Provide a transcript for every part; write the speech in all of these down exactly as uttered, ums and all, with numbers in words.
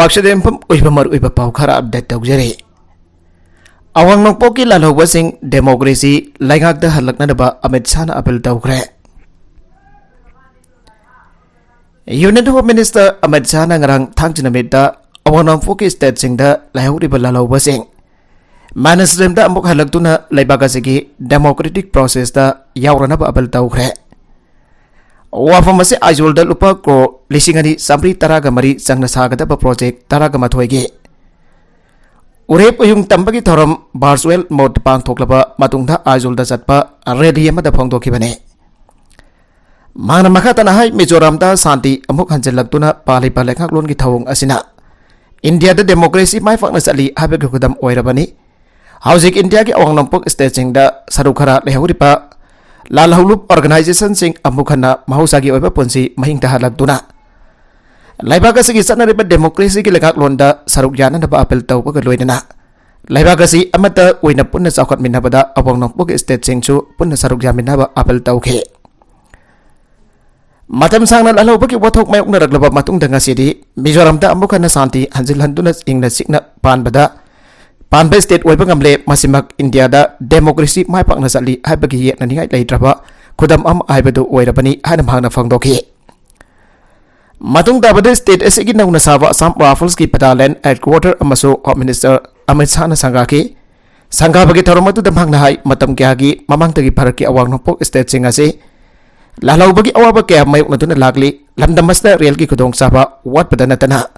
ꯂꯥꯛꯆꯗꯦ ꯃꯐꯝ ꯑꯣꯏꯕ ꯃꯔꯨꯑꯣꯏꯕ ꯄꯥꯎ ꯈꯔ ꯑꯞꯗꯦꯠ ꯇꯧꯖꯔꯤ꯫ ꯑꯋꯥꯡ ꯅꯣꯡꯄꯣꯛꯀꯤ ꯂꯥꯜꯍꯧꯕꯁꯤꯡ ꯗꯦꯃꯣꯀ꯭ꯔꯦꯁꯤ ꯂꯩꯉꯥꯛꯇ ꯍꯜꯂꯛꯅꯅꯕ ꯑꯃꯤꯠ ꯁꯥꯍꯅ ꯑꯄꯤꯜ ꯇꯧꯈ꯭ꯔꯦ꯫ ꯌꯨꯅꯤꯌꯟ ꯍꯣꯝ ꯃꯤꯅꯤꯁꯇꯔ ꯑꯃꯤꯠ ꯁꯥꯍꯅ ꯉꯔꯥꯡ ꯊꯥꯡꯖ ꯅꯨꯃꯤꯠꯇ ꯑꯋꯥꯡ ꯅꯣꯡꯄꯣꯛꯀꯤ ꯁ꯭ꯇꯦꯠꯁꯤꯡꯗ ꯂꯩꯍꯧꯔꯤꯕ ꯂꯥꯜꯍꯧꯕꯁꯤꯡ ꯃꯦꯟ ꯁ꯭ꯇ꯭ꯔꯤꯝꯗ ꯑꯃꯨꯛ ꯍꯜꯂꯛꯇꯨꯅ ꯂꯩꯕꯥꯛ ꯑꯁꯤꯒꯤ ꯗꯦꯃꯣꯀ꯭ꯔꯦꯇꯤꯛ ꯄ꯭ꯔꯣꯁꯦꯁꯇ ꯌꯥꯎꯔꯅꯕ ꯑꯄꯤꯜ ꯇꯧꯈ꯭ꯔꯦ꯫ ꯋꯥꯐꯝ ꯑꯁꯤ ꯑꯥꯏꯖꯣꯜꯗ ꯂꯨꯄꯥ ꯀ꯭ꯔꯣꯔ ꯂꯤꯁꯤꯡ ꯑꯅꯤ ꯆꯥꯃꯔꯤ ꯇꯔꯥꯒ ꯃꯔꯤ ꯆꯪꯅ ꯁꯥꯒꯗꯕ ꯄ꯭ꯔꯣꯖꯦꯛ ꯇꯔꯥꯒ ꯃꯥꯊꯣꯏꯒꯤ ꯎꯔꯦꯞ ꯎꯌꯨꯡ ꯇꯝꯕꯒꯤ ꯊꯧꯔꯝ ꯚꯔꯆꯨꯋꯦꯜ ꯃꯣꯗ ꯄꯥꯡꯊꯣꯛꯂꯕ ꯃꯇꯨꯡꯗ ꯑꯥꯏꯖꯣꯜꯗ ꯆꯠꯄ ꯔꯦꯂꯤ ꯑꯃꯗ ꯐꯣꯡꯗꯣꯛꯈꯤꯕꯅꯤ꯫ ꯃꯍꯥꯛꯅ ꯃꯈꯥ ꯇꯥꯅ ꯍꯥꯏ, ꯃꯤꯖꯣꯔꯥꯝꯗ ꯁꯥꯟꯇꯤ ꯑꯃꯨꯛ ꯍꯟꯖꯤꯜꯂꯛꯇꯨꯅ ꯄꯥꯜꯂꯤꯕ ꯂꯩꯉꯥꯛꯂꯣꯟꯒꯤ ꯊꯧꯑꯣꯡ ꯑꯁꯤꯅ ꯏꯟꯗꯤꯌꯥꯗ ꯗꯦꯃꯣꯀ꯭ꯔꯦꯁꯤ ꯃꯥꯏ ꯄꯥꯛꯅ ꯆꯠꯂꯤ ꯍꯥꯏꯕꯒꯤ ꯈꯨꯗꯝ ꯑꯣꯏꯔꯕꯅꯤ꯫ ꯍꯧꯖꯤꯛ ꯏꯟꯗꯤꯌꯥꯒꯤ ꯑꯋꯥꯡ ꯅꯣꯡꯄꯣꯛ ꯁ꯭ꯇꯦꯠꯁꯤꯡꯗ ꯁꯔꯨꯛ ꯈꯔ ꯂꯩꯍꯧꯔꯤꯕ ꯂꯥꯜꯍꯧꯂꯨꯞ ꯑꯣꯔꯒꯅꯥꯏꯖꯦꯁꯟꯁꯤꯡ ꯑꯃꯨꯛ ꯍꯟꯅ ꯃꯍꯧꯁꯥꯒꯤ ꯑꯣꯏꯕ ꯄꯨꯟꯁꯤ ꯃꯍꯤꯡ ꯇꯥꯍꯜꯂꯛꯇꯨꯅ ꯂꯩꯕꯥꯛ ꯑꯁꯤꯒꯤ ꯆꯠꯅꯔꯤꯕ ꯗꯦꯃꯣꯀ꯭ꯔꯦꯁꯤꯒꯤ ꯂꯩꯉꯥꯛꯂꯣꯟꯗ ꯁꯔꯨꯛ ꯌꯥꯅꯅꯕ ꯑꯄꯤꯜ ꯇꯧꯕꯒ ꯂꯣꯏꯅꯅ ꯂꯩꯕꯥꯛ ꯑꯁꯤ ꯑꯃꯠꯇ ꯑꯣꯏꯅ ꯄꯨꯟꯅ ꯆꯥꯎꯈꯠꯃꯤꯟꯅꯕꯗ ꯑꯋꯥꯡ ꯅꯣꯡꯄꯣꯛ ꯁ꯭ꯇꯦꯠꯁꯤꯡꯁꯨ ꯄꯨꯟꯅ ꯁꯔꯨꯛ ꯌꯥꯃꯤꯟꯅꯕ ꯑꯄꯤꯜ ꯇꯧꯈꯤ꯫ ꯃꯇꯝ ꯁꯥꯡꯅ ꯂꯥꯜꯍꯧꯕꯒꯤ ꯋꯥꯊꯣꯛ ꯃꯥꯌꯣꯛꯅꯔꯛꯂꯕ ꯃꯇꯨꯡꯗ ꯉꯁꯤꯗꯤ ꯃꯤꯖꯣꯔꯥꯝꯗ ꯑꯃꯨꯛ ꯍꯟꯅ ꯁꯥꯟꯇꯤ ꯍꯟꯖꯤꯜꯍꯟꯗꯨꯅ ꯏꯪꯅ ꯆꯤꯛꯅ ꯄꯥꯟꯕꯗ ꯄꯥꯟꯕ ꯁ꯭ꯇꯦꯠ ꯑꯣꯏꯕ ꯉꯝꯂꯦ꯫ ꯃꯁꯤꯃꯛ ꯏꯟꯗꯤꯌꯥꯗ ꯗꯦꯃꯣꯀ꯭ꯔꯦꯁꯤ ꯃꯥꯏ ꯄꯥꯛꯅ ꯆꯠꯂꯤ ꯍꯥꯏꯕꯒꯤ ꯌꯦꯠꯅꯅꯤꯡꯉꯥꯏ ꯂꯩꯇ꯭ꯔꯕ ꯈꯨꯗꯝ ꯑꯃ ꯍꯥꯏꯕꯗꯨ ꯑꯣꯏꯔꯕꯅꯤ ꯍꯥꯏꯅ ꯃꯍꯥꯛꯅ ꯐꯣꯡꯗꯣꯛꯈꯤ꯫ ꯃꯇꯨꯡ ꯇꯥꯕꯗ ꯁ꯭ꯇꯦꯠ ꯑꯁꯤꯒꯤ ꯅꯧꯅ ꯁꯥꯕ ꯑꯁꯥꯝ ꯔꯥꯏꯐꯜꯁꯀꯤ ꯕꯇꯥꯂꯤꯌꯟ ꯍꯦꯗꯀ꯭ꯋꯥꯇꯔ ꯑꯃꯁꯨ ꯍꯣꯝ ꯃꯤꯅꯤꯁꯇꯔ ꯑꯃꯤꯠ ꯁꯥꯍꯅ ꯁꯪꯒꯥꯈꯤ꯫ ꯁꯪꯒꯥꯕꯒꯤ ꯊꯧꯔꯝ ꯑꯗꯨꯗ ꯃꯍꯥꯛꯅ ꯍꯥꯏ, ꯃꯇꯝ ꯀꯌꯥꯒꯤ ꯃꯃꯥꯡꯗꯒꯤ ꯚꯥꯔꯠꯀꯤ ꯑꯋꯥꯡ ꯅꯣꯡꯄꯣꯛ ꯁ꯭ꯇꯦꯠꯁꯤꯡ ꯑꯁꯤ ꯂꯥꯜꯍꯧꯕꯒꯤ ꯑꯋꯥꯕ ꯀꯌꯥ ꯃꯥꯌꯣꯛꯅꯗꯨꯅ ꯂꯥꯛꯂꯤ꯫ ꯂꯝꯗꯝ ꯑꯁꯤꯗ ꯔꯦꯜꯒꯤ ꯈꯨꯗꯣꯡꯆꯥꯕ ꯋꯥꯠꯄꯗ ꯅꯠꯇꯅ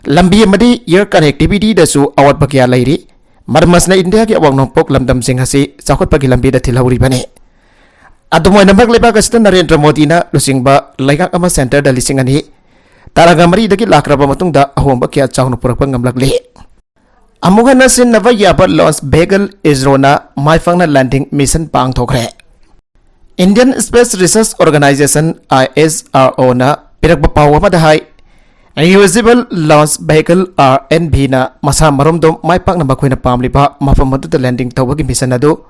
ꯂꯝꯕꯤ ꯑꯃꯗꯤ ꯑꯦꯌꯔ ꯀꯅꯦꯛꯇꯤꯚꯤꯇꯤꯗꯁꯨ ꯑꯋꯥꯠꯄ ꯀꯌꯥ ꯂꯩꯔꯤ꯫ ꯃꯔꯝ ꯑꯁꯤꯅ ꯏꯟꯗꯤꯌꯥꯒꯤ ꯑꯋꯥꯡ ꯅꯣꯡꯄꯣꯛ ꯂꯝꯗꯝꯁꯤꯡ ꯑꯁꯤ ꯆꯥꯎꯈꯠꯄꯒꯤ ꯂꯝꯕꯤꯗ ꯊꯤꯜꯍꯧꯔꯤꯕꯅꯤ꯫ ꯑꯗꯨꯝ ꯑꯣꯏꯅꯃꯛ, ꯂꯩꯕꯥꯛ ꯑꯁꯤꯗ ꯅꯔꯦꯟꯗ꯭ꯔ ꯃꯣꯗꯤꯅ ꯂꯨꯆꯤꯡꯕ ꯂꯩꯉꯥꯛ ꯑꯃ ꯁꯦꯟꯇꯔꯗ ꯂꯤꯁꯤꯡ ꯑꯅꯤ ꯇꯔꯥꯒ ꯃꯔꯤꯗꯒꯤ ꯂꯥꯛꯈ꯭ꯔꯕ ꯃꯇꯨꯡꯗ ꯑꯍꯣꯡꯕ ꯀꯌꯥ ꯆꯥꯎꯅ ꯄꯨꯔꯛꯄ ꯉꯝꯂꯛꯂꯤ꯫ ꯑꯃꯨꯛ ꯍꯟꯅ ꯁꯤꯖꯤꯟꯅꯕ ꯌꯥꯕ ꯂꯣꯟꯆ ꯚꯦꯍꯤꯀꯜ ꯏꯁꯔꯣꯅ ꯃꯥꯏ ꯄꯥꯛꯅ ꯂꯦꯟꯗꯤꯡ ꯃꯤꯁꯟ ꯄꯥꯡꯊꯣꯛꯈ꯭ꯔꯦ꯫ ꯏꯟꯗꯤꯌꯟ ꯁ꯭ꯄꯦꯁ ꯔꯤꯁꯔꯆ ꯑꯣꯔꯒꯅꯥꯏꯖꯦꯁꯟ, ISROꯅ ꯄꯤꯔꯛꯄ ꯄꯥꯎ ꯑꯃꯗ ꯍꯥꯏ, Reusable Launch Vehicle, RNVꯅ ꯃꯁꯥ ꯃꯔꯣꯝꯗꯣꯝ ꯃꯥꯏ ꯄꯥꯛꯅ ꯃꯈꯣꯏꯅ ꯄꯥꯝꯂꯤꯕ ꯃꯐꯝ ꯑꯗꯨꯗ ꯂꯦꯟꯗꯤꯡ ꯇꯧꯕꯒꯤ ꯃꯤꯁꯟ ꯑꯗꯨ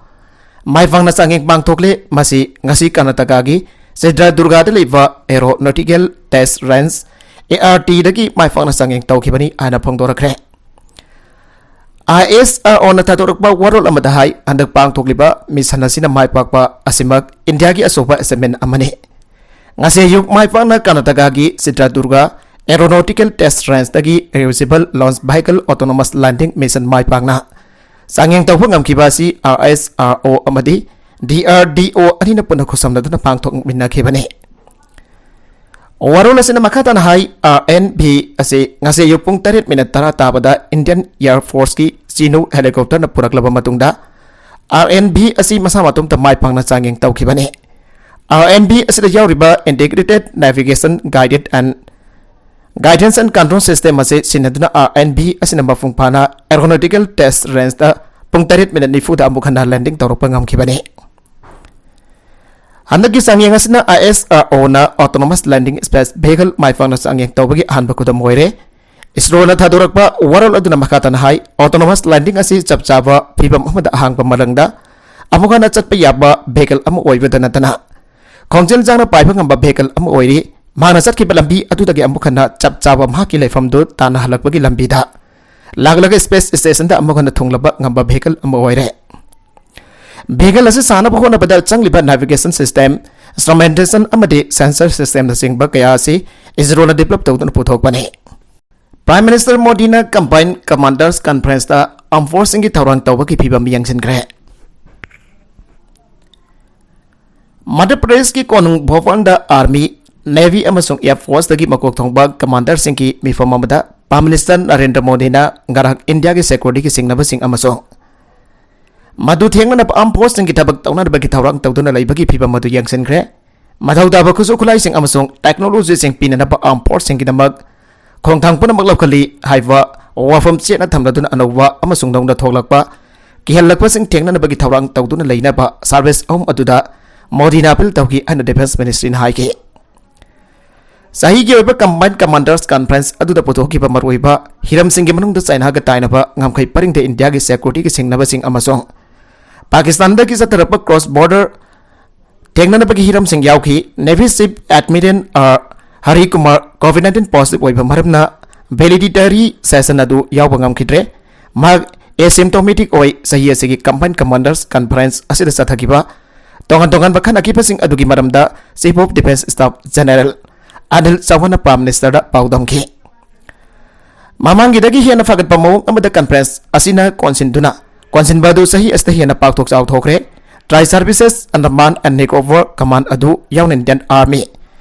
ꯃꯥꯏ ꯄꯥꯛꯅ ꯆꯥꯡꯌꯦꯡ ꯄꯥꯡꯊꯣꯛꯂꯦ꯫ ꯃꯁꯤ ꯉꯁꯤ ꯀꯔꯅꯥꯇꯀꯥꯒꯤ ꯆꯤꯇ꯭ꯔꯗꯨꯔꯒꯗ ꯂꯩꯕ aeronautical test range, A R ꯇꯤꯗꯒꯤ ꯃꯥꯏ ꯄꯥꯛꯅ ꯆꯥꯡꯌꯦꯡ ꯇꯧꯈꯤꯕꯅꯤ ꯍꯥꯏꯅ ꯐꯣꯡꯗꯣꯔꯛꯈ꯭ꯔꯦ꯫ ꯑꯥꯏ ꯑꯦꯁ ꯑꯥꯔ ꯑꯣꯅ ꯊꯥꯗꯣꯔꯛꯄ ꯋꯥꯔꯣꯜ ꯑꯃꯗ ꯍꯥꯏ, ꯍꯟꯗꯛ ꯄꯥꯡꯊꯣꯛꯂꯤꯕ ꯃꯤꯁꯟ ꯑꯁꯤꯅ ꯃꯥꯏ ꯄꯥꯛꯄ ꯑꯁꯤꯃꯛ ꯏꯟꯗꯤꯌꯥꯒꯤ ꯑꯆꯧꯕ ꯑꯦꯆꯤꯚꯃꯦꯟ ꯑꯃꯅꯤ꯫ ꯉꯁꯤ ꯑꯌꯨꯛ ꯃꯥꯏ ꯄꯥꯛꯅ ꯀꯔꯅꯥꯇꯀꯥꯒꯤ ꯆꯤꯇ꯭ꯔꯗꯨꯔꯒ Aeronautical Test Rangeꯗꯒꯤ Reusable Launch Vehicle Autonomous Landing Mission ꯃꯥꯏ ꯄꯥꯛꯅ ꯆꯥꯡꯌꯦꯡ ꯇꯧꯕ ꯉꯝꯈꯤꯕ ꯑꯁꯤ ꯑꯥꯏ ꯑꯦꯁ ꯑꯥꯔ ꯑꯣ ꯑꯃꯗꯤ ꯗꯤ ꯑꯥꯔ ꯗꯤ ꯑꯣ ꯑꯅꯤꯅ ꯄꯨꯟꯅ ꯈꯨꯠꯁꯝꯅꯗꯨꯅ ꯄꯥꯡꯊꯣꯛꯃꯤꯟꯅꯈꯤꯕꯅꯤ꯫ ꯋꯥꯔꯣꯜ ꯑꯁꯤꯅ ꯃꯈꯥ ꯇꯥꯅ ꯍꯥꯏ, ꯑꯥꯔ ꯑꯦꯟ ꯚꯤ ꯑꯁꯤ ꯉꯁꯤ ꯑꯌꯨꯛ ꯄꯨꯡ ꯇꯔꯦꯠ ꯃꯤꯅꯠ ꯇꯔꯥ ꯇꯥꯕꯗ Indian Air Forceꯀꯤ Chinook helicopterꯅ ꯄꯨꯔꯛꯂꯕ ꯃꯇꯨꯡꯗ, ꯑꯥꯔ ꯑꯦꯟ ꯚꯤ ꯑꯁꯤ ꯃꯁꯥ ꯃꯇꯣꯝꯇ ꯃꯥꯏ ꯄꯥꯛꯅ ꯆꯥꯡꯌꯦꯡ ꯇꯧꯈꯤꯕꯅꯤ꯫ ꯑꯥꯔ ꯑꯦꯟ ꯚꯤ ꯑꯁꯤꯗ ꯌꯥꯎꯔꯤꯕ Integrated Navigation Guided and Guidance and Control System ꯑꯁꯤ ꯁꯤꯖꯤꯟꯅꯗꯨꯅ ꯑꯥꯔ ꯑꯦꯟ ꯚꯤ ꯑꯁꯤꯅ ꯃꯄꯨꯡ ꯐꯥꯅ Aeronautical Test Rangeꯗ ꯄꯨꯡ ꯇꯔꯦꯠ ꯃꯤꯅꯠ ꯅꯤꯐꯨꯗ ꯑꯃꯨꯛ ꯍꯟꯅ ꯂꯦꯟꯗꯤꯡ ꯇꯧꯔꯛꯄ ꯉꯝꯈꯤꯕꯅꯤ꯫ ꯍꯟꯗꯛꯀꯤ ꯆꯥꯡꯌꯦꯡ ꯑꯁꯤꯅ ꯑꯥꯏ ꯑꯦꯁ ꯑꯥꯔ ꯑꯣꯅ Autonomous Landing Space Vehicle ꯃꯥꯏ ꯄꯥꯛꯅ ꯆꯥꯡꯌꯦꯡ ꯇꯧꯕꯒꯤ ꯑꯍꯥꯟꯕ ꯈꯨꯗꯝ ꯑꯣꯏꯔꯦ꯫ ꯏꯁꯔꯣꯅ ꯊꯥꯗꯣꯔꯛꯄ ꯋꯥꯔꯣꯜ ꯑꯗꯨꯅ ꯃꯈꯥ ꯇꯥꯅ ꯍꯥꯏ, Autonomous Landing ꯑꯁꯤ ꯆꯞ ꯆꯥꯕ ꯐꯤꯕꯝ ꯑꯃꯗ ꯑꯍꯥꯡꯕ ꯃꯥꯂꯪꯗ ꯑꯃꯨꯛ ꯍꯟꯅ ꯆꯠꯄ ꯌꯥꯕ vehicle ꯑꯃ ꯑꯣꯏꯕꯗ ꯅꯠꯇꯅ ꯈꯣꯡꯖꯦꯜ ꯌꯥꯡꯅ ꯄꯥꯏꯕ ꯉꯝꯕ vehicle ꯑꯃ ꯑꯣꯏꯔꯤ꯫ ꯃꯍꯥꯛꯅ ꯆꯠꯈꯤꯕ ꯂꯝꯕꯤ ꯑꯗꯨꯗꯒꯤ ꯑꯃꯨꯛ ꯍꯟꯅ ꯆꯞ ꯆꯥꯕ ꯃꯍꯥꯛꯀꯤ ꯂꯩꯐꯝꯗꯨ ꯇꯥꯟꯅ ꯍꯜꯂꯛꯄꯒꯤ ꯂꯝꯕꯤꯗ ꯂꯥꯛꯂꯒ space stationꯗ ꯑꯃꯨꯛ ꯍꯟꯅ ꯊꯨꯡꯂꯕ ꯉꯝꯕ vehicle ꯑꯃ ꯑꯣꯏꯔꯦ꯫ Vehicle ꯑꯁꯤ ꯁꯥꯅꯕ ꯍꯣꯠꯅꯕꯗ ꯆꯪꯂꯤꯕ navigation system, instrumentation ꯑꯃꯗꯤ sensor systemꯅꯆꯤꯡꯕ ꯀꯌꯥ ꯑꯁꯤ ꯏꯁꯔꯣꯅ develop ꯇꯧꯗꯨꯅ ꯄꯨꯊꯣꯛꯄꯅꯤ꯫ Prime Minister ꯃꯣꯗꯤꯅ Combined Commanders Conferenceꯇ armed forceꯁꯤꯡꯒꯤ ꯊꯧꯔꯥꯡ ꯇꯧꯕꯒꯤ ꯐꯤꯕꯝ ꯌꯦꯡꯁꯤꯟꯈ꯭ꯔꯦ꯫ ꯃꯙ꯭ꯌ ꯄ꯭ꯔꯗꯦꯁꯀꯤ ꯀꯣꯅꯨꯡ ꯚꯣꯄꯥꯜꯗ Army, Navy ꯑꯃꯁꯨꯡ Air Forceꯇꯒꯤ ꯃꯀꯣꯛ ꯊꯣꯡꯕ commanderꯁꯤꯡꯒꯤ ꯃꯤꯐꯝ ꯑꯃꯗ Prime Minister ꯅꯔꯦꯟꯗ꯭ꯔ ꯃꯣꯗꯤꯅ ꯉꯔꯥꯡ ꯏꯟꯗꯤꯌꯥꯒꯤ securityꯒꯤ ꯁꯤꯡꯅꯕꯁꯤꯡ ꯑꯃꯁꯨꯡ ꯃꯗꯨ ꯊꯦꯡꯅꯅꯕ armed forceꯁꯤꯡꯒꯤ ꯊꯕꯛ ꯇꯧꯅꯅꯕꯒꯤ ꯊꯧꯔꯥꯡ ꯇꯧꯗꯨꯅ ꯂꯩꯕꯒꯤ ꯐꯤꯕꯝ ꯑꯗꯨ ꯌꯦꯡꯁꯤꯟꯈ꯭ꯔꯦ꯫ ꯃꯊꯧ ꯇꯥꯕ ꯈꯨꯠꯁꯨ ꯈꯨꯠꯂꯥꯏꯁꯤꯡ ꯑꯃꯁꯨꯡ technologyꯁꯤꯡ ꯄꯤꯅꯅꯕ armed forceꯁꯤꯡꯒꯤꯗꯃꯛ ꯈꯣꯡꯊꯥꯡ ꯄꯨꯝꯅꯃꯛ ꯂꯧꯈꯠꯂꯤ ꯍꯥꯏꯕ ꯋꯥꯐꯝ ꯆꯦꯠꯅ ꯊꯝꯂꯗꯨꯅ ꯑꯅꯧꯕ ꯑꯃꯁꯨꯡ ꯅꯧꯅ ꯊꯣꯛꯂꯛꯄ ꯀꯤꯍꯜꯂꯛꯄꯁꯤꯡ ꯊꯦꯡꯅꯅꯕꯒꯤ ꯊꯧꯔꯥꯡ ꯇꯧꯗꯨꯅ ꯂꯩꯅꯕ service ꯑꯍꯨꯝ ꯑꯗꯨꯗ ꯃꯣꯗꯤꯅ appeal ꯇꯧꯈꯤ ꯍꯥꯏꯅ Defence Ministryꯅ ꯍꯥꯏꯈꯤ꯫ ꯆꯍꯤꯒꯤ ꯑꯣꯏꯕ Combined Commanders Conference ꯑꯗꯨꯗ ꯄꯨꯊꯣꯛꯈꯤꯕ ꯃꯔꯨꯑꯣꯏꯕ ꯍꯤꯔꯝꯁꯤꯡꯒꯤ ꯃꯅꯨꯡꯗ ꯆꯥꯏꯅꯥꯒ ꯇꯥꯏꯅꯕ ꯉꯝꯈꯩ ꯄꯔꯤꯡꯗ ꯏꯟꯗꯤꯌꯥꯒꯤ securityꯒꯤ ꯁꯤꯡꯅꯕꯁꯤꯡ ꯑꯃꯁꯨꯡ ꯄꯥꯀꯤꯁꯇꯥꯟꯗꯒꯤ ꯆꯠꯊꯔꯛꯄ cross border ꯊꯦꯡꯅꯅꯕꯒꯤ ꯍꯤꯔꯝꯁꯤꯡ ꯌꯥꯎꯈꯤ꯫ Navy Chief Admiral R Harry Kumar COVID nineteen positive ꯑꯣꯏꯕ ꯃꯔꯝꯅ valedictory session ꯑꯗꯨ ꯌꯥꯎꯕ ꯉꯝꯈꯤꯗ꯭ꯔꯦ꯫ ꯃꯍꯥꯛ asymptomatic ꯑꯣꯏ ꯆꯍꯤ ꯑꯁꯤꯒꯤ Combined Commanders Conference ꯑꯁꯤꯗ ꯆꯠꯊꯈꯤꯕ ꯇꯣꯉꯥꯟ ꯇꯣꯉꯥꯟꯕ ꯈꯟꯅꯈꯤꯕꯁꯤꯡ ꯑꯗꯨꯒꯤ ꯃꯔꯝꯗ Chief of Defence Staff General Anil ꯆꯧꯍꯥꯟꯅ Prime Ministerꯗ ꯄꯥꯎꯗꯝꯈꯤ꯫ ꯃꯃꯥꯡꯒꯤꯗꯒꯤ ꯍꯦꯟꯅ ꯐꯒꯠꯄ ꯃꯑꯣꯡ ꯑꯃꯗ conference ꯑꯁꯤꯅ ꯀꯣꯟꯁꯤꯟꯗꯨꯅ, ꯀꯣꯟꯁꯤꯟꯕ ꯑꯗꯨ ꯆꯍꯤ ꯑꯁꯤꯗ ꯍꯦꯟꯅ ꯄꯥꯛꯊꯣꯛ ꯆꯥꯎꯊꯣꯛꯈ꯭ꯔꯦ꯫ Tri Services Andaman and Nicobar Command ꯑꯗꯨ ꯌꯥꯎꯅ Indian Army,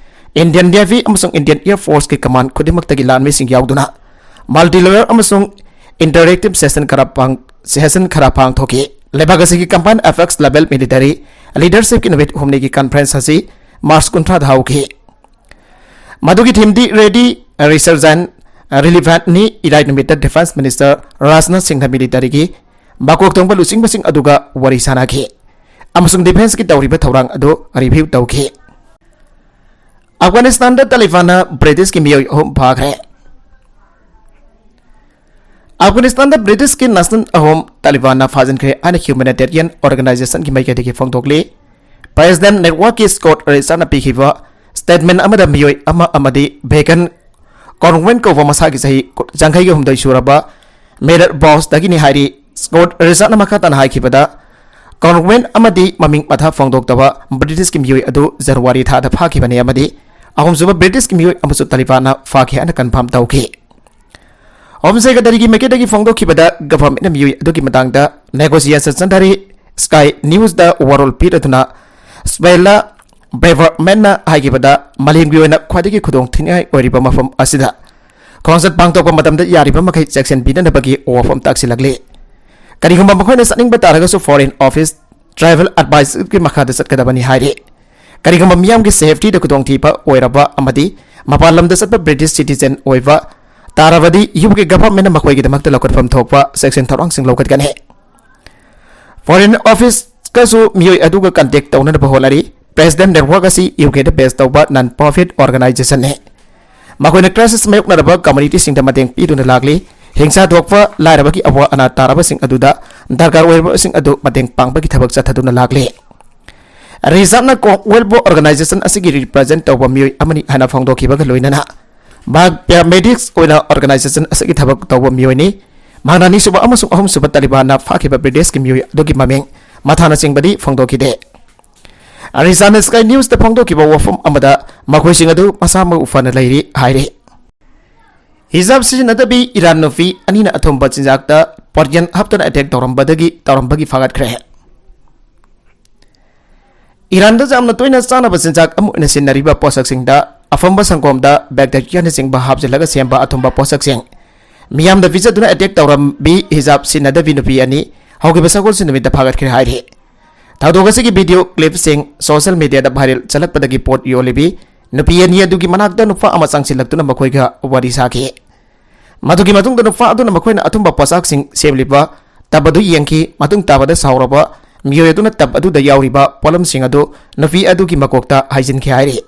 Indian Navy ꯑꯃꯁꯨꯡ Indian Air Forceꯀꯤ command ꯈꯨꯗꯤꯡꯃꯛꯇꯒꯤ ꯂꯥꯟꯃꯤꯁꯤꯡ ꯌꯥꯎꯗꯨꯅ multi-layer ꯑꯃꯁꯨꯡ interactive session ꯈꯔ ꯄꯥꯡ-, session ꯈꯔ ꯄꯥꯡꯊꯣꯛꯈꯤ꯫ ꯂꯩꯕꯥꯛ ꯑꯁꯤꯒꯤ combined apex level military leadershipꯀꯤ ꯅꯨꯃꯤꯠ ꯍꯨꯝꯅꯤꯒꯤ conference ꯑꯁꯤ March ꯀꯨꯟꯊ꯭ꯔꯥꯗ ꯍꯧꯈꯤ꯫ ꯃꯗꯨꯒꯤ themeꯗꯤ Ready, Resurgent, Relevantꯅꯤ꯫ ꯏꯔꯥꯏ ꯅꯨꯃꯤꯠꯇ Defence Minister ꯔꯥꯖꯅꯥꯊ ꯁꯤꯡꯅ militaryꯒꯤ ꯃꯀꯣꯛ ꯊꯣꯡꯕ ꯂꯨꯆꯤꯡꯕꯁꯤꯡ ꯑꯗꯨꯒ ꯋꯥꯔꯤ ꯁꯥꯅꯈꯤ ꯑꯃꯁꯨꯡ defenceꯀꯤ ꯇꯧꯔꯤꯕ ꯊꯧꯔꯥꯡ ꯑꯗꯨ review ꯇꯧꯈꯤ꯫ ꯑꯐꯒꯥꯅꯤꯁꯇꯥꯟꯗ ꯇꯥꯂꯤꯕꯥꯟꯅ Britishꯀꯤ ꯃꯤꯑꯣꯏ ꯑꯍꯨꯝ ꯐꯥꯈ꯭ꯔꯦ꯫ ꯑꯐꯒꯥꯅꯤꯁꯇꯥꯟꯗ Britishꯀꯤ ꯅꯥꯁꯅꯦꯜ ꯑꯍꯨꯝ ꯇꯥꯂꯤꯕꯥꯟꯅ ꯐꯥꯖꯤꯟꯈ꯭ꯔꯦ ꯍꯥꯏꯅ humanitarian organizationꯒꯤ ꯃꯥꯏꯀꯩꯗꯒꯤ ꯐꯣꯡꯗꯣꯛꯂꯤ꯫ President Networkꯀꯤ Scott Richardꯅ ꯄꯤꯈꯤꯕ statement ꯑꯃꯗ ꯃꯤꯑꯣꯏ ꯑꯃ ꯑꯃꯗꯤ Vegan Corwin ꯀꯧꯕ ꯃꯁꯥꯒꯤ ꯆꯍꯤ ꯌꯥꯡꯈꯩꯒ ꯍꯨꯝꯗꯣꯏ ꯁꯨꯔꯕ Mirror Bossꯗꯒꯤꯅꯤ ꯍꯥꯏꯔꯤ꯫ Scott Richardꯅ ꯃꯈꯥ ꯇꯥꯅ ꯍꯥꯏꯈꯤꯕꯗ, Corwin ꯑꯃꯗꯤ ꯃꯃꯤꯡ ꯃꯊꯥ ꯐꯣꯡꯗꯣꯛꯇꯕ Britishꯀꯤ ꯃꯤꯑꯣꯏ ꯑꯗꯨ January ꯊꯥꯗ ꯐꯥꯈꯤꯕꯅꯤ ꯑꯃꯗꯤ ꯑꯍꯨꯝꯁꯨꯕ Britishꯀꯤ ꯃꯤꯑꯣꯏ ꯑꯃꯁꯨ ꯇꯥꯂꯤꯕꯥꯟꯅ ꯐꯥꯈꯤ ꯍꯥꯏꯅ confirm ꯇꯧꯈꯤ꯫ Home Secretaryꯒꯤ ꯃꯥꯏꯀꯩꯗꯒꯤ ꯐꯣꯡꯗꯣꯛꯈꯤꯕꯗ, governmentꯅ ꯃꯤꯑꯣꯏ ꯑꯗꯨꯒꯤ ꯃꯇꯥꯡꯗ negotiation ꯆꯠꯊꯔꯤ꯫ Sky Newsꯗ ꯋꯥꯔꯣꯜ ꯄꯤꯔꯗꯨꯅ Svela Bravermanꯅ ꯍꯥꯏꯈꯤꯕꯗ, ꯃꯥꯂꯦꯝꯒꯤ ꯑꯣꯏꯅ ꯈ꯭ꯋꯥꯏꯗꯒꯤ ꯈꯨꯗꯣꯡ ꯊꯤꯅꯤꯡꯉꯥꯏ ꯑꯣꯏꯔꯤꯕ ꯃꯐꯝ ꯑꯁꯤꯗ ꯈꯣꯡꯆꯠ ꯄꯥꯡꯊꯣꯛꯄ ꯃꯇꯝꯗ ꯌꯥꯔꯤꯕ ꯃꯈꯩ ꯆꯦꯛꯁꯤꯟ ꯄꯤꯅꯅꯕꯒꯤ ꯋꯥꯐꯝ ꯇꯥꯛꯁꯤꯜꯂꯛꯂꯤ꯫ ꯀꯔꯤꯒꯨꯝꯕ ꯃꯈꯣꯏꯅ ꯆꯠꯅꯤꯡꯕ ꯇꯥꯔꯒꯁꯨ Foreign Office travel adviceꯀꯤ ꯃꯈꯥꯗ ꯆꯠꯀꯗꯕꯅꯤ ꯍꯥꯏꯔꯤ꯫ ꯀꯔꯤꯒꯨꯝꯕ ꯃꯤꯌꯥꯝꯒꯤ safetyꯗ ꯈꯨꯗꯣꯡꯊꯤꯕ ꯑꯣꯏꯔꯕ ꯑꯃꯗꯤ ꯃꯄꯥꯟ ꯂꯝꯗ ꯆꯠꯄ British citizen ꯑꯣꯏꯕ ꯇꯥꯔꯕꯗꯤ, UKꯒꯤ governmentꯅ ꯃꯈꯣꯏꯒꯤꯗꯃꯛꯇ ꯂꯧꯈꯠꯐꯝ ꯊꯣꯛꯄ ꯆꯦꯛꯁꯤꯟ ꯊꯧꯔꯥꯡꯁꯤꯡ ꯂꯧꯈꯠꯀꯅꯤ꯫ Foreign Officeꯀꯁꯨ ꯃꯤꯑꯣꯏ ꯑꯗꯨꯒ contact ꯇꯧꯅꯅꯕ ꯍꯣꯠꯅꯔꯤ꯫ British's Network ꯑꯁꯤ UKꯗ base ꯇꯧꯕ non-profit organizationꯅꯤ꯫ ꯃꯈꯣꯏꯅ crisis ꯃꯥꯌꯣꯛꯅꯔꯕ communityꯁꯤꯡꯗ ꯃꯇꯦꯡ ꯄꯤꯗꯨꯅ ꯂꯥꯛꯂꯤ꯫ ꯍꯤꯡꯁꯥ ꯊꯣꯛꯄ, ꯂꯥꯏꯔꯕꯒꯤ ꯑꯋꯥ ꯑꯅꯥ ꯇꯥꯔꯕꯁꯤꯡ ꯑꯗꯨꯗ ꯗꯔꯀꯥꯔ ꯑꯣꯏꯔꯕꯁꯤꯡ ꯑꯗꯨ ꯃꯇꯦꯡ ꯄꯥꯡꯕꯒꯤ ꯊꯕꯛ ꯆꯠꯊꯗꯨꯅ ꯂꯥꯛꯂꯤ꯫ ꯔꯤꯆꯥꯔꯗꯅ ꯀꯣꯝꯋꯦꯜꯊ ꯋꯥꯔ ꯑꯣꯔꯒꯅꯥꯏꯖꯦꯁꯟ ꯑꯁꯤꯒꯤ ꯔꯤꯄ꯭ꯔꯖꯦꯟ ꯇꯧꯕ ꯃꯤꯑꯣꯏ ꯑꯃꯅꯤ ꯍꯥꯏꯅ ꯐꯣꯡꯗꯣꯛꯈꯤꯕꯒ ꯂꯣꯏꯅꯅ ꯃꯍꯥꯛ ꯄꯦꯔꯥꯃꯦꯗꯤꯛꯁ ꯑꯣꯏꯅ ꯑꯣꯔꯒꯅꯥꯏꯖꯦꯁꯟ ꯑꯁꯤꯒꯤ ꯊꯕꯛ ꯇꯧꯕ ꯃꯤꯑꯣꯏꯅꯤ꯫ ꯃꯍꯥꯛꯅ ꯑꯅꯤꯁꯨꯕ ꯑꯃꯁꯨꯡ ꯑꯍꯨꯝꯁꯨꯕ ꯇꯥꯂꯤꯕꯥꯟꯅ ꯐꯥꯈꯤꯕ ꯕ꯭ꯔꯤꯇꯤꯁꯀꯤ ꯃꯤꯑꯣꯏ ꯑꯗꯨꯒꯤ ꯃꯃꯤꯡ ꯃꯊꯥꯅꯆꯤꯡꯕꯗꯤ ꯐꯣꯡꯗꯣꯛꯈꯤꯗꯦ꯫ ꯔꯤꯆꯥꯔꯗꯅ ꯁ꯭ꯀꯥꯏ ꯅ꯭ꯌꯨꯁꯇ ꯐꯣꯡꯗꯣꯛꯈꯤꯕ ꯋꯥꯐꯝ ꯑꯃꯗ ꯃꯈꯣꯏꯁꯤꯡ ꯑꯗꯨ ꯃꯁꯥ ꯃꯎ ꯐꯅ ꯂꯩꯔꯤ ꯍꯥꯏꯔꯤ꯫ ꯍꯤꯖꯥꯕ ꯁꯤꯖꯤꯟꯅꯗꯕꯤ ꯏꯔꯥꯟ ꯅꯨꯄꯤ ꯑꯅꯤꯅ ꯑꯊꯨꯝꯕ ꯆꯤꯟꯖꯥꯛꯇ ꯄꯣꯔꯖꯟ ꯍꯥꯞꯇꯨꯅ ꯑꯦꯇꯦꯛ ꯇꯧꯔꯝꯕꯗꯒꯤ ꯇꯧꯔꯝꯕꯒꯤ ꯐꯥꯒꯠꯈ꯭ꯔꯦ꯫ ꯏꯔꯥꯟꯗ ꯌꯥꯝꯅ ꯇꯣꯏꯅ ꯆꯥꯅꯕ ꯆꯤꯟꯖꯥꯛ ꯑꯃ ꯑꯣꯏꯅ ꯁꯤꯖꯤꯟꯅꯔꯤꯕ ꯄꯣꯠꯁꯛꯁꯤꯡꯗ ꯑꯐꯝꯕ ꯁꯪꯒꯣꯝꯗ ꯕꯦꯛꯇꯦꯔꯤꯌꯥꯅꯆꯤꯡꯕ ꯍꯥꯞꯆꯤꯜꯂꯒ ꯁꯦꯝꯕ ꯑꯊꯨꯝꯕ ꯄꯣꯠꯁꯛꯁꯤꯡ ꯃꯤꯌꯥꯝꯗ ꯄꯤꯖꯗꯨꯅ ꯑꯦꯇꯦꯛ ꯇꯧꯔꯝꯕꯤ ꯍꯤꯖꯥꯕ ꯁꯤꯖꯤꯟꯅꯗꯕꯤ ꯅꯨꯄꯤ ꯑꯅꯤ ꯍꯧꯈꯤꯕ ꯁꯒꯣꯜꯁꯦꯟ ꯅꯨꯃꯤꯠꯇ ꯐꯥꯒꯠꯈ꯭ꯔꯦ ꯍꯥꯏꯔꯤ꯫ ꯊꯧꯗꯣꯛ ꯑꯁꯤꯒꯤ ꯚꯤꯗꯤꯑꯣ ꯀ꯭ꯂꯤꯞꯁꯤꯡ ꯁꯣꯁꯤꯌꯦꯜ ꯃꯤꯗꯤꯌꯥꯗ ꯚꯥꯏꯔꯦꯜ ꯆꯠꯂꯛꯄꯗꯒꯤ ꯄꯣꯠ ꯌꯣꯜꯂꯤꯕꯤ ꯅꯨꯄꯤ ꯑꯅꯤ ꯑꯗꯨꯒꯤ ꯃꯅꯥꯛꯇ ꯅꯨꯄꯥ ꯑꯃ ꯆꯪꯁꯤꯜꯂꯛꯇꯨꯅ ꯃꯈꯣꯏꯒ ꯋꯥꯔꯤ ꯁꯥꯈꯤ꯫ ꯃꯗꯨꯒꯤ ꯃꯇꯨꯡꯗ ꯅꯨꯄꯥ ꯑꯗꯨꯅ ꯃꯈꯣꯏꯅ ꯑꯊꯨꯝꯕ ꯄꯣꯠꯁꯛꯁꯤꯡ ꯁꯦꯝꯂꯤꯕ ꯇꯕ ꯑꯗꯨ ꯌꯦꯡꯈꯤ꯫ ꯃꯇꯨꯡ ꯇꯥꯕꯗ ꯁꯥꯎꯔꯕ ꯃꯤꯑꯣꯏ ꯑꯗꯨꯅ ꯇꯕ ꯑꯗꯨꯗ ꯌꯥꯎꯔꯤꯕ ꯄꯣꯠꯂꯝꯁꯤꯡ ꯑꯗꯨ ꯅꯨꯄꯤ ꯑꯗꯨꯒꯤ ꯃꯀꯣꯛꯇ ꯍꯩꯖꯤꯟꯈꯤ ꯍꯥꯏꯔꯤ꯫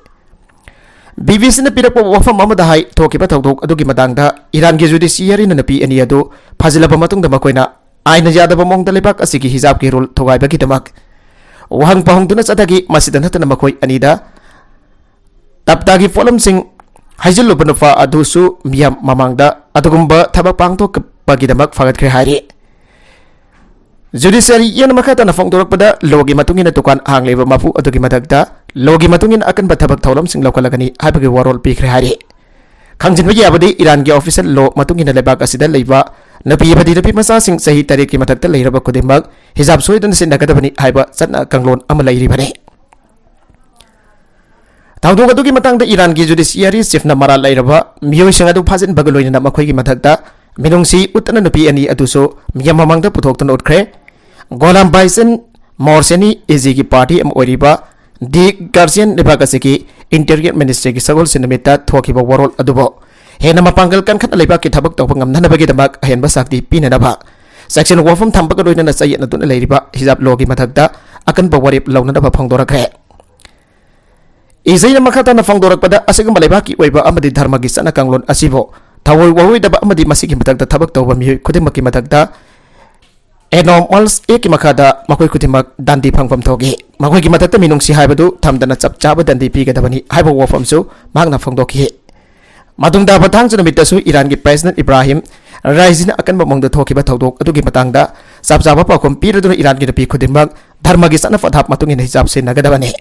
ꯕꯤ ꯕꯤ ꯁꯤꯅ ꯄꯤꯔꯛꯄ ꯋꯥꯐꯝ ꯑꯃꯗ ꯍꯥꯏ, ꯊꯣꯛꯈꯤꯕ ꯊꯧꯗꯣꯛ ꯑꯗꯨꯒꯤ ꯃꯇꯥꯡꯗ ꯏꯔꯥꯟꯒꯤ ꯖꯨꯗꯤꯁꯤꯌꯔꯤꯅ ꯅꯨꯄꯤ ꯑꯅꯤ ꯑꯗꯨ ꯐꯥꯖꯤꯜꯂꯕ ꯃꯇꯨꯡꯗ ꯃꯈꯣꯏꯅ ꯑꯥꯏꯟꯅ ꯌꯥꯗꯕ ꯃꯑꯣꯡꯗ ꯂꯩꯕꯥꯛ ꯑꯁꯤꯒꯤ ꯍꯤꯖꯥꯕꯀꯤ ꯔꯨꯜ ꯊꯨꯒꯥꯏꯕꯒꯤꯗꯃꯛ ꯋꯥꯍꯪ ꯄꯥꯎꯍꯪꯗꯨꯅ ꯆꯠꯊꯈꯤ꯫ ꯃꯁꯤꯗ ꯅꯠꯇꯅ ꯃꯈꯣꯏ ꯑꯅꯤꯗ ꯇꯞꯇꯥꯒꯤ ꯄꯣꯠꯂꯝꯁꯤꯡ ꯍꯩꯖꯤꯜꯂꯨꯕ ꯅꯨꯄꯥ ꯑꯗꯨꯁꯨ ꯃꯤꯌꯥꯝ ꯃꯃꯥꯡꯗ ꯑꯗꯨꯒꯨꯝꯕ ꯊꯕꯛ ꯄꯥꯡꯊꯣꯛꯄꯒꯤꯗꯃꯛ ꯐꯒꯠꯈ꯭ꯔꯦ ꯍꯥꯏꯔꯤ꯫ ꯖꯨꯗꯤꯁꯤꯌꯔꯤꯅ ꯃꯈꯥ ꯇꯥꯅ ꯐꯣꯡꯗꯣꯔꯛꯄꯗ, ꯂꯣꯒꯤ ꯃꯇꯨꯡ ꯏꯟꯅ ꯗꯨꯀꯥꯟ ꯍꯥꯡꯂꯤꯕ ꯃꯄꯨ ꯑꯗꯨꯒꯤ ꯃꯊꯛꯇ ꯂꯣꯒꯤ ꯃꯇꯨꯡ ꯏꯟꯅ ꯑꯀꯟꯕ ꯊꯕꯛ ꯊꯧꯔꯝꯁꯤꯡ ꯂꯧꯈꯠꯂꯒꯅꯤ ꯍꯥꯏꯕꯒꯤ ꯋꯥꯔꯣꯜ ꯄꯤꯈ꯭ꯔꯦ ꯍꯥꯏꯔꯤ꯫ ꯈꯪꯖꯤꯟꯕ ꯌꯥꯕꯗꯤ, ꯏꯔꯥꯟꯒꯤ ꯑꯣꯐꯤꯁꯤꯌꯦꯜ ꯂꯣ ꯃꯇꯨꯡ ꯏꯟꯅ ꯂꯩꯕꯥꯛ ꯑꯁꯤꯗ ꯂꯩꯕ ꯅꯨꯄꯤ ꯑꯃꯗꯤ ꯅꯨꯄꯤ ꯃꯆꯥꯁꯤꯡ ꯆꯍꯤ ꯇꯔꯦꯠꯀꯤ ꯃꯊꯛꯇ ꯂꯩꯔꯕ ꯈꯨꯗꯤꯡꯃꯛ ꯍꯤꯖꯥꯕ ꯁꯣꯏꯗꯅ ꯁꯤꯖꯤꯟꯅꯒꯗꯕꯅꯤ ꯍꯥꯏꯕ ꯆꯠꯅ ꯀꯥꯡꯂꯣꯟ ꯑꯃ ꯂꯩꯔꯤꯕꯅꯤ꯫ ꯊꯧꯗꯣꯛ ꯑꯗꯨꯒꯤ ꯃꯇꯥꯡꯗ ꯏꯔꯥꯟꯒꯤ ꯖꯨꯗꯤꯁꯤꯌꯔꯤ ꯆꯤꯐꯅ ꯃꯔꯥꯜ ꯂꯩꯔꯕ ꯃꯤꯑꯣꯏꯁꯤꯡ ꯑꯗꯨ ꯐꯥꯖꯤꯟꯕꯒ ꯂꯣꯏꯅꯅ ꯃꯈꯣꯏꯒꯤ ꯃꯊꯛꯇ ꯃꯤꯅꯨꯡꯁꯤ ꯎꯠꯇꯅ ꯅꯨꯄꯤ ꯑꯅꯤ ꯑꯗꯨꯁꯨ ꯃꯤꯌꯥꯝ ꯃꯃꯥꯡꯗ ꯄꯨꯊꯣꯛꯇꯨꯅ ꯎꯠꯈ꯭ꯔꯦ꯫ ꯒꯣꯂꯥꯝ ꯕꯥꯏꯁꯟ ꯃꯣꯔꯁꯦꯅꯤ ꯑꯦꯖꯤꯒꯤ ꯄꯥꯔꯇꯤ ꯑꯃ ꯑꯣꯏꯔꯤꯕ ꯗꯤ ꯒꯥꯔꯖꯤꯌꯟ ꯂꯩꯕꯥꯛ ꯑꯁꯤꯒꯤ ꯏꯟꯇꯤꯔꯤꯌꯔ ꯃꯤꯅꯤꯁꯇ꯭ꯔꯤꯒꯤ ꯁꯒꯣꯜꯁꯦꯟ ꯅꯨꯃꯤꯠꯇ ꯊꯣꯛꯈꯤꯕ ꯋꯥꯔꯣꯜ ꯑꯗꯨꯕꯨ ꯍꯦꯟꯅ ꯃꯄꯥꯡꯒꯜ ꯀꯟꯈꯠꯅ ꯂꯩꯕꯥꯛꯀꯤ ꯊꯕꯛ ꯇꯧꯕ ꯉꯝꯅꯅꯕꯒꯤꯗꯃꯛ ꯑꯍꯦꯟꯕ ꯁꯛꯇꯤ ꯄꯤꯅꯅꯕ ꯁꯦꯛꯁꯟ ꯋꯥꯐꯝ ꯊꯝꯕꯒ ꯂꯣꯏꯅꯅ ꯆꯌꯦꯠꯅꯗꯨꯅ ꯂꯩꯔꯤꯕ ꯍꯤꯖꯥꯕ ꯂꯣꯒꯤ ꯃꯊꯛꯇ ꯑꯀꯟꯕ ꯋꯥꯔꯦꯞ ꯂꯧꯅꯅꯕ ꯐꯣꯡꯗꯣꯔꯛꯈ꯭ꯔꯦ꯫ ꯏꯖꯩꯅ ꯃꯈꯥ ꯇꯥꯅ ꯐꯣꯡꯗꯣꯔꯛꯄꯗ, ꯑꯁꯤꯒꯨꯝꯕ ꯂꯩꯕꯥꯛꯀꯤ ꯑꯣꯏꯕ ꯑꯃꯗꯤ ꯙꯔꯃꯒꯤ ꯆꯠꯅ ꯀꯥꯡꯂꯣꯟ ꯑꯁꯤꯕꯨ ꯊꯑꯣꯏ ꯋꯥꯑꯣꯏꯗꯕ ꯑꯃꯗꯤ ꯃꯁꯤꯒꯤ ꯃꯊꯛꯇ ꯊꯕꯛ ꯇꯧꯕ ꯃꯤꯑꯣꯏ ꯈꯨꯗꯤꯡꯃꯛꯀꯤ ꯃꯊꯛꯇ ꯑꯦꯅꯣꯃꯜꯁ ꯑꯦꯛꯀꯤ ꯃꯈꯥꯗ ꯃꯈꯣꯏ ꯈꯨꯗꯤꯡꯃꯛ ꯗꯟꯗꯤ ꯐꯪꯐꯝ ꯊꯣꯛꯏ꯫ ꯃꯈꯣꯏꯒꯤ ꯃꯊꯛꯇ ꯃꯤꯅꯨꯡꯁꯤ ꯍꯥꯏꯕꯗꯨ ꯊꯝꯗꯅ ꯆꯞ ꯆꯥꯕ ꯗꯟꯗꯤ ꯄꯤꯒꯗꯕꯅꯤ ꯍꯥꯏꯕ ꯋꯥꯐꯝꯁꯨ ꯃꯍꯥꯛꯅ ꯐꯣꯡꯗꯣꯛꯈꯤ꯫ ꯃꯇꯨꯡ ꯇꯥꯕ ꯊꯥꯡꯖ ꯅꯨꯃꯤꯠꯇꯁꯨ ꯏꯔꯥꯟꯒꯤ ꯄ꯭ꯔꯦꯁꯤꯗꯦꯟꯠ ꯏꯕ꯭ꯔꯥꯍꯤꯝ ꯔꯥꯏꯁꯤꯅ ꯑꯀꯟꯕ ꯃꯑꯣꯡꯗ ꯊꯣꯛꯈꯤꯕ ꯊꯧꯗꯣꯛ ꯑꯗꯨꯒꯤ ꯃꯇꯥꯡꯗ ꯆꯞ ꯆꯥꯕ ꯄꯥꯎꯈꯨꯝ ꯄꯤꯔꯗꯨꯅ ꯏꯔꯥꯟꯒꯤ ꯅꯨꯄꯤ ꯈꯨꯗꯤꯡꯃꯛ ꯙꯔꯃꯒꯤ ꯆꯠꯅ ꯄꯊꯥꯞ ꯃꯇꯨꯡ ꯏꯟꯅ ꯍꯤꯖꯥꯕ ꯁꯤꯖꯤꯟꯅꯒꯗꯕꯅꯤ꯫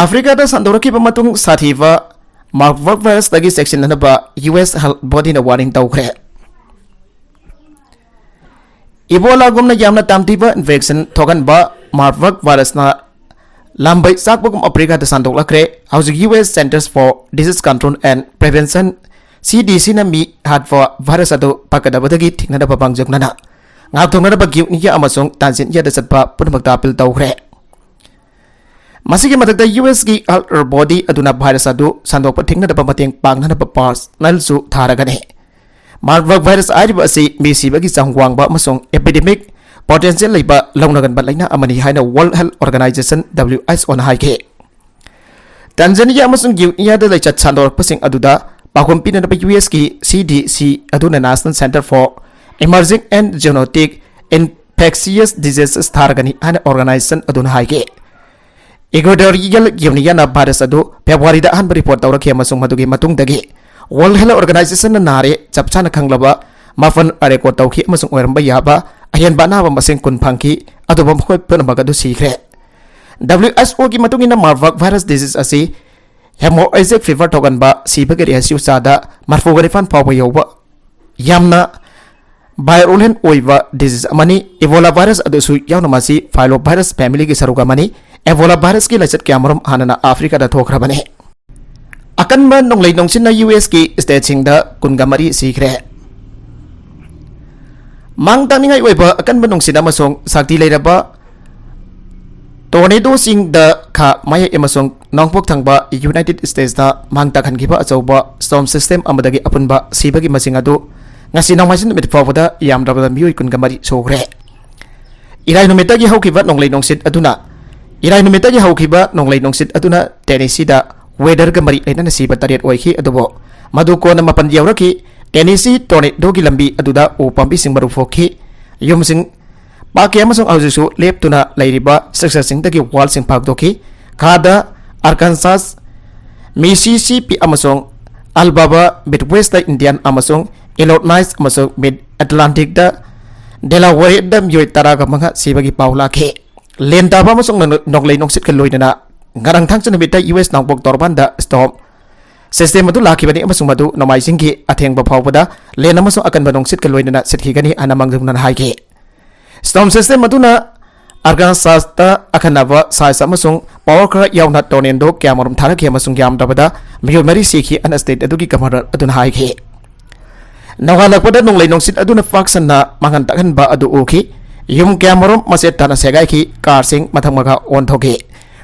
ꯑꯐ꯭ꯔꯤꯀꯥꯗ ꯁꯟꯗꯣꯔꯛꯈꯤꯕ ꯃꯇꯨꯡ ꯁꯥꯊꯤꯕ ꯃꯥꯔꯕꯔꯒ ꯚꯥꯏꯔꯁꯇꯒꯤ ꯆꯦꯛꯁꯤꯟꯅꯅꯕ ꯌꯨ ꯑꯦꯁ ꯍꯦꯜꯊ ꯕꯣꯗꯤꯅ ꯋꯥꯔꯅꯤꯡ ꯇꯧꯈ꯭ꯔꯦ꯫ ꯏꯕꯣꯂꯥꯒꯨꯝꯅ ꯌꯥꯝꯅ ꯇꯝꯊꯤꯕ ꯏꯟꯐꯦꯛꯁꯟ ꯊꯣꯛꯍꯟꯕ ꯃꯥꯔꯕꯔꯒ ꯚꯥꯏꯔꯁꯅ ꯂꯝꯕꯩ ꯆꯥꯛꯄꯒꯨꯝ ꯑꯐ꯭ꯔꯤꯀꯥꯗ ꯁꯟꯗꯣꯛꯂꯛꯈ꯭ꯔꯦ꯫ ꯍꯧꯖꯤꯛ U S Centers for Disease Control and Prevention, ꯁꯤ ꯗꯤ ꯁꯤꯅ ꯃꯤ ꯍꯥꯠꯄ ꯚꯥꯏꯔꯁ ꯑꯗꯨ ꯄꯛꯀꯗꯕꯗꯒꯤ ꯊꯤꯡꯅꯅꯕ ꯃꯥꯡꯖꯧꯅꯅ ꯉꯥꯛꯊꯣꯛꯅꯅꯕ ꯒ꯭ꯌꯨꯅꯤꯌꯥ ꯑꯃꯁꯨꯡ ꯇꯥꯟꯖꯦꯅꯤꯌꯥꯗ ꯆꯠꯄ ꯄꯨꯝꯅꯃꯛꯇ ꯑꯄꯤꯜ ꯇꯧꯈ꯭ꯔꯦ꯫ ꯃꯁꯤꯒꯤ ꯃꯊꯛꯇ ꯌꯨ ꯑꯦꯁꯀꯤ ꯍꯦꯜꯊ ꯕꯣꯗꯤ ꯑꯗꯨꯅ ꯚꯥꯏꯔꯁ ꯑꯗꯨ ꯁꯟꯗꯣꯛꯄ ꯊꯤꯡꯅꯅꯕ ꯃꯇꯦꯡ ꯄꯥꯡꯅꯅꯕ ꯄꯥꯔꯁꯅꯦꯜꯁꯨ ꯊꯥꯔꯒꯅꯤ꯫ ꯃꯥꯔꯕꯔꯒ ꯚꯥꯏꯔꯁ ꯍꯥꯏꯔꯤꯕ ꯑꯁꯤ ꯃꯤ ꯁꯤꯕꯒꯤ ꯆꯥꯡ ꯋꯥꯡꯕ ꯑꯃꯁꯨꯡ ꯑꯦꯄꯤꯗꯦꯃꯤꯛ ꯄꯣꯇꯦꯟꯁꯤꯌꯦꯜ ꯂꯩꯕ ꯂꯧꯅꯒꯟꯕ ꯂꯩꯅꯥ ꯑꯃꯅꯤ ꯍꯥꯏꯅ world health organisation, W H ꯑꯣꯅ ꯍꯥꯏꯈꯤ꯫ ꯇꯥꯟꯖꯥꯅꯤꯌꯥ ꯑꯃꯁꯨꯡ ꯒ꯭ꯌꯨꯅꯤꯌꯥꯗ ꯂꯩꯆꯠ ꯁꯟꯗꯣꯔꯛꯄꯁꯤꯡ ꯑꯗꯨꯗ ꯄꯥꯎꯈꯨꯝ ꯄꯤꯅꯅꯕ ꯌꯨ ꯑꯦꯁꯀꯤ ꯁꯤ ꯗꯤ ꯁꯤ ꯑꯗꯨꯅ National Center for Emerging and Zoonotic Infectious Diseases ꯊꯥꯔꯒꯅꯤ ꯍꯥꯏꯅ ꯑꯣꯔꯒꯅꯥꯏꯖꯦꯁꯟ ꯑꯗꯨꯅ ꯍꯥꯏꯈꯤ꯫ ꯏꯀ꯭ꯋꯦꯇꯣꯔꯤꯌꯦꯜ ꯒ꯭ꯌꯨꯅꯤꯌꯥꯅ ꯚꯥꯏꯔꯁ ꯑꯗꯨ ꯐꯦꯕ꯭ꯔꯨꯋꯥꯔꯤꯗ ꯑꯍꯥꯟꯕ ꯔꯤꯄꯣꯔꯠ ꯇꯧꯔꯛꯈꯤ ꯑꯃꯁꯨꯡ ꯃꯗꯨꯒꯤ ꯃꯇꯨꯡꯗꯒꯤ ꯋꯥꯔꯜꯗ ꯍꯦꯜꯊ ꯑꯣꯔꯒꯅꯥꯏꯖꯦꯁꯟꯅ ꯅꯥꯔꯦ ꯆꯞ ꯆꯥꯅ ꯈꯪꯂꯕ ꯃꯥꯄꯟ ꯔꯦꯀꯣꯔꯗ ꯇꯧꯈꯤ ꯑꯃꯁꯨꯡ ꯑꯣꯏꯔꯝꯕ ꯌꯥꯕ ꯑꯍꯦꯟꯕ ꯑꯅꯥꯕ ꯃꯁꯤꯡ ꯀꯨꯟ ꯐꯪꯈꯤ, ꯑꯗꯨꯕꯨ ꯃꯈꯣꯏ ꯄꯨꯝꯅꯃꯛ ꯑꯗꯨ ꯁꯤꯈ꯭ꯔꯦ꯫ ꯗꯕ꯭ꯂꯤꯎ ꯑꯩꯆ ꯑꯣꯒꯤ ꯃꯇꯨꯡ ꯏꯟꯅ, ꯃꯥꯔꯕꯔꯒ ꯚꯥꯏꯔꯁ ꯗꯤꯖꯤꯖ ꯑꯁꯤ ꯍꯦꯃꯣꯔꯦꯖꯤꯛ ꯐꯤꯚꯔ ꯊꯣꯛꯍꯟꯕ ꯁꯤꯕꯒꯤ ꯔꯦꯁꯤꯌꯣ ꯆꯥꯗ ꯃꯔꯤꯐꯨꯒ ꯅꯤꯄꯥꯟ ꯐꯥꯎꯕ ꯌꯧꯕ ꯌꯥꯝꯅ ꯚꯥꯏꯔꯨꯂꯦꯟ ꯑꯣꯏꯕ ꯗꯤꯖꯤꯖ ꯑꯃꯅꯤ꯫ ꯏꯕꯣꯂꯥ ꯚꯥꯏꯔꯁ ꯑꯗꯨꯁꯨ ꯌꯥꯎꯅ ꯃꯁꯤ ꯐꯥꯏꯂꯣ ꯚꯥꯏꯔꯁ ꯐꯦꯃꯤꯂꯤꯒꯤ ꯁꯔꯨꯛ ꯑꯃꯅꯤ꯫ ꯏꯕꯣꯂꯥ ꯚꯥꯏꯔꯁꯀꯤ ꯂꯥꯏꯆꯠ ꯀꯌꯥꯃꯔꯨꯝ ꯍꯥꯟꯅꯅ ꯑꯐ꯭ꯔꯤꯀꯥꯗ ꯊꯣꯛꯈ꯭ꯔꯕꯅꯤ꯫ ꯑꯀꯟꯕ ꯅꯣꯡꯂꯩ ꯅꯨꯡꯁꯤꯠꯅ ꯌꯨ ꯑꯦꯁꯀꯤ ꯁ꯭ꯇꯦꯠꯁꯤꯡꯗ ꯀꯨꯟꯒ ꯃꯔꯤ ꯁꯤꯈ꯭ꯔꯦ꯫ ꯃꯥꯡ ꯇꯥꯛꯅꯤꯡꯉꯥꯏ ꯑꯣꯏꯕ ꯑꯀꯟꯕ ꯅꯨꯡꯁꯤꯠ ꯑꯃꯁꯨꯡ ꯁꯛꯇꯤ ꯂꯩꯔꯕ ꯇꯣꯔꯅꯦꯗꯣꯁꯤꯡꯗ ꯈꯥ ꯃꯌꯥꯏ ꯑꯃꯁꯨꯡ ꯅꯣꯡꯄꯣꯛ ꯊꯪꯕ ꯌꯨꯅꯥꯏꯇꯦꯗ ꯁ꯭ꯇꯦꯠꯁꯇ ꯃꯥꯡ ꯇꯥꯛꯍꯟꯈꯤꯕ ꯑꯆꯧꯕ ꯁ꯭ꯇꯣꯔꯝ ꯁꯤꯁꯇꯦꯝ ꯑꯃꯗꯒꯤ ꯑꯄꯨꯟꯕ ꯁꯤꯕꯒꯤ ꯃꯁꯤꯡ ꯑꯗꯨ ꯉꯁꯤ ꯅꯣꯡꯃꯥꯏꯖꯤꯡ ꯅꯨꯃꯤꯠ ꯐꯥꯎꯕꯗ ꯌꯥꯝꯗ꯭ꯔꯕꯗ ꯃꯤꯑꯣꯏ ꯀꯨꯟꯒ ꯃꯔꯤ ꯁꯨꯈ꯭ꯔꯦ꯫ ꯏꯔꯥꯏ ꯅꯨꯃꯤꯠꯇꯒꯤ ꯍꯧꯈꯤꯕ ꯅꯣꯡꯂꯩ ꯅꯨꯡꯁꯤꯠ ꯑꯗꯨꯅ, ꯏꯔꯥꯏ ꯅꯨꯃꯤꯠꯇꯒꯤ ꯍꯧꯈꯤꯕ ꯅꯣꯡꯂꯩ ꯅꯨꯡꯁꯤꯠ ꯑꯗꯨꯅ ꯇꯦꯅꯦꯁꯤꯗ ꯋꯦꯗꯔꯒ ꯃꯔꯤ ꯂꯩꯅꯅ ꯁꯤꯕ ꯇꯔꯦꯠ ꯑꯣꯏꯈꯤ, ꯑꯗꯨꯕꯨ ꯃꯗꯨ ꯀꯣꯟꯅ ꯃꯥꯄꯟ ꯌꯧꯔꯛꯈꯤ꯫ ꯇꯦꯅꯦꯁꯤ ꯇꯣꯔꯅꯦꯗꯣꯒꯤ ꯂꯝꯕꯤ ꯑꯗꯨꯗ ꯎ ꯄꯥꯝꯕꯤꯁꯤꯡ ꯃꯔꯨ ꯐꯣꯛꯈꯤ꯫ ꯌꯨꯝꯁꯤꯡ ꯄꯥꯛꯈꯤ ꯑꯃꯁꯨꯡ ꯍꯧꯖꯤꯛꯁꯨ ꯂꯦꯞꯇꯨꯅ ꯂꯩꯔꯤꯕ structureꯁꯤꯡꯗꯒꯤ wallꯁꯤꯡ ꯐꯥꯛꯇꯣꯛꯈꯤ꯫ ꯈꯥꯗ Arkansas, Mississippi ꯑꯃꯁꯨꯡ Alabama, Midwestꯇ Indian ꯑꯃꯁꯨꯡ Illinois ꯑꯃꯁꯨꯡ Mid Atlanticꯇ Delawareꯗ ꯃꯤꯑꯣꯏ ꯇꯔꯥꯒ ꯃꯉꯥ ꯁꯤꯕꯒꯤ ꯄꯥꯎ ꯂꯥꯛꯈꯤ꯫ ꯂꯦꯟ ꯇꯥꯕ ꯑꯃꯁꯨꯡ ꯅꯣꯡ-, ꯅꯣꯡꯂꯩ ꯅꯨꯡꯁꯤꯠꯀ ꯂꯣꯏꯅꯅ ꯉꯔꯥꯡ ꯊꯥꯡꯖ ꯅꯨꯃꯤꯠꯇ ꯌꯨ ꯑꯦꯁ ꯅꯣꯡꯄꯣꯛ ꯇꯣꯔꯕꯥꯟꯗ storm system ꯑꯗꯨ ꯂꯥꯛꯈꯤꯕꯅꯤ ꯑꯃꯁꯨꯡ ꯃꯗꯨ ꯅꯣꯡꯃꯥꯏꯖꯤꯡꯒꯤ ꯑꯊꯦꯡꯕ ꯐꯥꯎꯕꯗ ꯂꯦꯟ ꯑꯃꯁꯨꯡ ꯑꯀꯟꯕ ꯅꯨꯡꯁꯤꯠꯀ ꯂꯣꯏꯅꯅ ꯁꯤꯠꯈꯤꯒꯅꯤ ꯍꯥꯏꯅ ꯃꯥꯡꯖꯧꯅꯅ ꯍꯥꯏꯈꯤ꯫ Storm system ꯑꯗꯨꯅ Arkansasꯇ ꯑꯈꯟꯅꯕ size ꯑꯃꯁꯨꯡ power ꯈꯔ ꯌꯥꯎꯅ tornado ꯀꯌꯥꯃꯔꯨꯝ ꯊꯥꯔꯛꯈꯤ ꯑꯃꯁꯨꯡ ꯌꯥꯝꯗ꯭ꯔꯕꯗ ꯃꯤꯑꯣꯏ ꯃꯔꯤ ꯁꯤꯈꯤ ꯍꯥꯏꯅ state ꯑꯗꯨꯒꯤ governor ꯑꯗꯨꯅ ꯍꯥꯏꯈꯤ꯫ ꯅꯣꯡꯉꯥꯜꯂꯛꯄꯗ ꯅꯣꯡꯂꯩ ꯅꯨꯡꯁꯤꯠ ꯑꯗꯨꯅ ꯄꯥꯛ ꯁꯟꯅ ꯃꯥꯡꯍꯟ ꯇꯥꯛꯍꯟꯕ ꯑꯗꯨ ꯎꯈꯤ꯫ ꯌꯨꯝ ꯀꯌꯥꯃꯔꯨꯝ ꯃꯆꯦꯠ ꯇꯥꯅ ꯁꯦꯒꯥꯏꯈꯤ, carꯁꯤꯡ ꯃꯊꯛ ꯃꯈꯥ ꯑꯣꯟꯊꯣꯛꯈꯤ꯫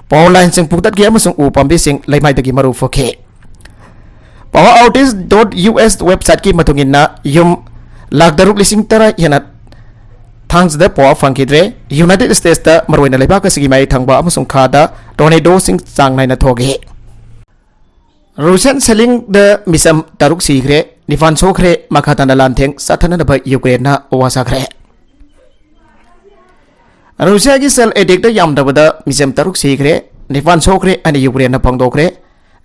Power lineꯁꯤꯡ ꯄꯨꯡꯇꯠꯈꯤ ꯑꯃꯁꯨꯡ ꯎ ꯄꯥꯝꯕꯤꯁꯤꯡ ꯂꯩꯃꯥꯏꯗꯒꯤ ꯃꯔꯨ ꯐꯨꯛꯈꯤ꯫ Power outage dot U S websiteꯀꯤ ꯃꯇꯨꯡ ꯏꯟꯅ, ꯌꯨꯝ ꯂꯥꯈ ꯇꯔꯨꯛ ꯂꯤꯁꯤꯡ ꯇꯔꯥ ꯍꯦꯟꯅ ꯊꯥꯡꯖꯗ power ꯐꯪꯈꯤꯗ꯭ꯔꯦ꯫ United Statesꯇ, ꯃꯔꯨꯑꯣꯏꯅ ꯂꯩꯕꯥꯛ ꯑꯁꯤꯒꯤ ꯃꯌꯥꯏ ꯊꯪꯕ ꯑꯃꯁꯨꯡ ꯈꯥꯗ tornadoꯁꯤꯡ ꯆꯥꯡ ꯅꯥꯏꯅ ꯊꯣꯛꯏ꯫ Russian shellingꯗ ꯃꯤꯆꯝ ꯇꯔꯨꯛ ꯁꯤꯈ꯭ꯔꯦ, ꯅꯤꯄꯥꯟ ꯁꯣꯛꯈ꯭ꯔꯦ, ꯃꯈꯥ ꯇꯥꯅ ꯂꯥꯟꯊꯦꯡ ꯆꯠꯊꯅꯅꯕ ꯌꯨꯀ꯭ꯔꯦꯟꯅ ꯋꯥ ꯁꯥꯈ꯭ꯔꯦ꯫ ꯔꯨꯁꯤꯌꯥꯒꯤ shell attackꯇ ꯌꯥꯝꯗ꯭ꯔꯕꯗ ꯃꯤꯆꯝ ꯇꯔꯨꯛ ꯁꯤꯈ꯭ꯔꯦ, ꯅꯤꯄꯥꯟ ꯁꯣꯛꯈ꯭ꯔꯦ ꯍꯥꯏꯅ ꯌꯨꯀ꯭ꯔꯦꯟꯅ ꯐꯣꯡꯗꯣꯛꯈ꯭ꯔꯦ꯫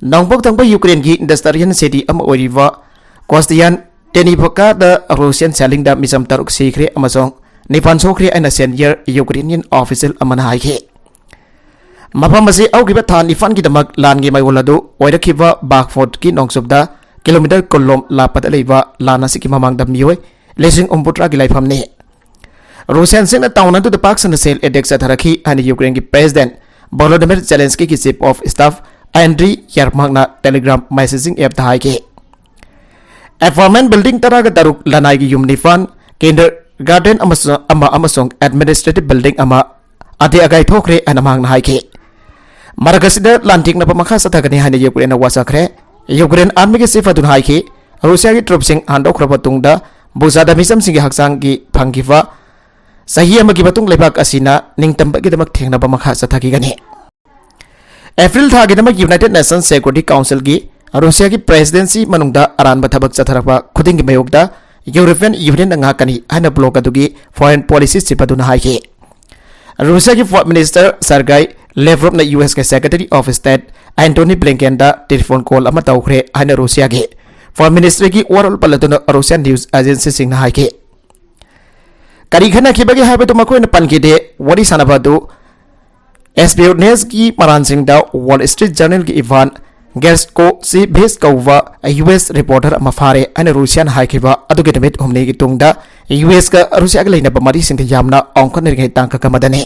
ꯅꯣꯡꯄꯣꯛ ꯊꯪꯕ ꯌꯨꯀ꯭ꯔꯦꯟꯒꯤ industrial city ꯑꯃ ꯑꯣꯏꯔꯤꯕ Kostiantynivkada Russian shellingꯗ ꯃꯤꯆꯝ ꯇꯔꯨꯛ ꯁꯤꯈ꯭ꯔꯦ ꯑꯃꯁꯨꯡ ꯅꯤꯄꯥꯟ ꯁꯣꯛꯈ꯭ꯔꯦ ꯍꯥꯏꯅ senior Ukrainian official ꯑꯃꯅ ꯍꯥꯏꯈꯤ꯫ ꯃꯐꯝ ꯑꯁꯤ ꯍꯧꯈꯤꯕ ꯊꯥ ꯅꯤꯄꯥꯟꯒꯤꯗꯃꯛ ꯂꯥꯟꯒꯤ ꯃꯌꯣꯜ ꯑꯗꯨ ꯑꯣꯏꯔꯛꯈꯤꯕ Bakhmutꯀꯤ ꯅꯣꯡꯆꯨꯞꯇ kilometre ꯀꯨꯟꯂꯣꯝ ꯂꯥꯞꯄꯗ ꯂꯩꯕ, ꯂꯥꯟ ꯑꯁꯤꯒꯤ ꯃꯃꯥꯡꯗ ꯃꯤꯑꯣꯏ ꯂꯤꯁꯤꯡ ꯍꯨꯝꯐꯨꯇꯔꯥꯒꯤ ꯂꯩꯐꯝꯅꯤ꯫ Russianꯁꯤꯡꯅ town ꯑꯗꯨꯗ ꯄꯥꯛ ꯁꯟꯅ shell attack ꯆꯠꯊꯔꯛꯈꯤ ꯍꯥꯏꯅ ꯌꯨꯀ꯭ꯔꯦꯟꯒꯤ President Volodymyr Zelenskyꯒꯤ Chief of Staff Andriy Yermakꯅ Telegram messaging appꯇ ꯍꯥꯏꯈꯤ꯫ Apartment building ꯇꯔꯥꯒ ꯇꯔꯨꯛ, ꯂꯅꯥꯏꯒꯤ ꯌꯨꯝ ꯅꯤꯄꯥꯟ, kindergarten ꯑꯃꯁꯨꯡ, ꯑꯃ ꯑꯃꯁꯨꯡ administrative building ꯑꯃ ꯑꯇꯦꯛ ꯑꯀꯥꯏ ꯊꯣꯛꯈ꯭ꯔꯦ ꯍꯥꯏꯅ ꯃꯍꯥꯛꯅ ꯍꯥꯏꯈꯤ꯫ ꯃꯔꯛ ꯑꯁꯤꯗ ꯂꯥꯟꯊꯦꯡꯅꯕ ꯃꯈꯥ ꯆꯠꯊꯒꯅꯤ ꯍꯥꯏꯅ ꯌꯨꯀ꯭ꯔꯦꯟꯅ ꯋꯥꯁꯛꯈ꯭ꯔꯦ꯫ ꯌꯨꯀ꯭ꯔꯦꯟ armyꯒꯤ chief ꯑꯗꯨꯅ ꯍꯥꯏꯈꯤ, ꯔꯨꯁꯤꯌꯥꯒꯤ troopꯁꯤꯡ ꯍꯟꯗꯣꯛꯈ꯭ꯔꯕ ꯇꯨꯡꯗ ꯕꯨꯆꯥꯗ ꯃꯤꯆꯝꯁꯤꯡꯒꯤ ꯍꯛꯆꯥꯡꯒꯤ ꯐꯪꯈꯤꯕ ꯆꯍꯤ ꯑꯃꯒꯤ ꯃꯇꯨꯡ ꯂꯩꯕꯥꯛ ꯑꯁꯤꯅ ꯅꯤꯡꯇꯝꯕꯒꯤꯗꯃꯛ ꯊꯦꯡꯅꯕ ꯃꯈꯥ ꯆꯠꯊꯈꯤꯒꯅꯤ꯫ April ꯊꯥꯒꯤꯗꯃꯛ United Nations Security Councilꯒꯤ ꯔꯨꯁꯤꯌꯥꯒꯤ presidency ꯃꯅꯨꯡꯗ ꯑꯔꯥꯟꯕ ꯊꯕꯛ ꯆꯠꯊꯔꯛꯄ ꯈꯨꯗꯤꯡꯒꯤ ꯃꯥꯌꯣꯛꯇ European Union ꯅ ꯉꯥꯛꯀꯅꯤ ꯍꯥꯏꯅ bloc ꯑꯗꯨꯒꯤ foreign policy chief ꯑꯗꯨꯅ ꯍꯥꯏꯈꯤ꯫ ꯔꯨꯁꯤꯌꯥꯒꯤ Foreign Minister Sergei Lavrovꯅ ꯌꯨ ꯑꯦꯁꯀꯤ Secretary of State Antony Blinkenꯗ telephone call ꯑꯃ ꯇꯧꯈ꯭ꯔꯦ ꯍꯥꯏꯅ ꯔꯨꯁꯤꯌꯥꯒꯤ Foreign Ministryꯒꯤ ꯋꯥꯔꯣꯜ ꯄꯜꯂꯗꯨꯅ Russian news agencyꯁꯤꯡꯅ ꯍꯥꯏꯈꯤ꯫ ꯀꯔꯤ ꯈꯟꯅꯈꯤꯕꯒꯦ ꯍꯥꯏꯕꯗꯨ ꯃꯈꯣꯏꯅ ꯄꯟꯈꯤꯗꯦ꯫ ꯋꯥꯔꯤ ꯁꯥꯟꯅꯕ ꯑꯗꯨ espionage ꯀꯤ ꯃꯔꯥꯟꯁꯤꯡꯗ Wall Street Journal ꯒꯤ Ivan Gershkovich ꯀꯧꯕ ꯌꯨ ꯑꯦꯁ reporter ꯑꯃ ꯐꯥꯔꯦ ꯍꯥꯏꯅ ꯔꯨꯁꯤꯌꯥꯅ ꯍꯥꯏꯈꯤꯕ ꯑꯗꯨꯒꯤ ꯅꯨꯃꯤꯠ ꯍꯨꯝꯅꯤꯒꯤ ꯇꯨꯡꯗ ꯌꯨ ꯑꯦꯁꯀ ꯔꯨꯁꯤꯌꯥꯒ ꯂꯩꯅꯕ ꯃꯔꯤꯁꯤꯡꯗ ꯌꯥꯝꯅ ꯑꯣꯟꯈꯠꯅꯔꯤꯉꯩ ꯇꯥꯡꯀꯛ ꯑꯃꯗꯅꯤ꯫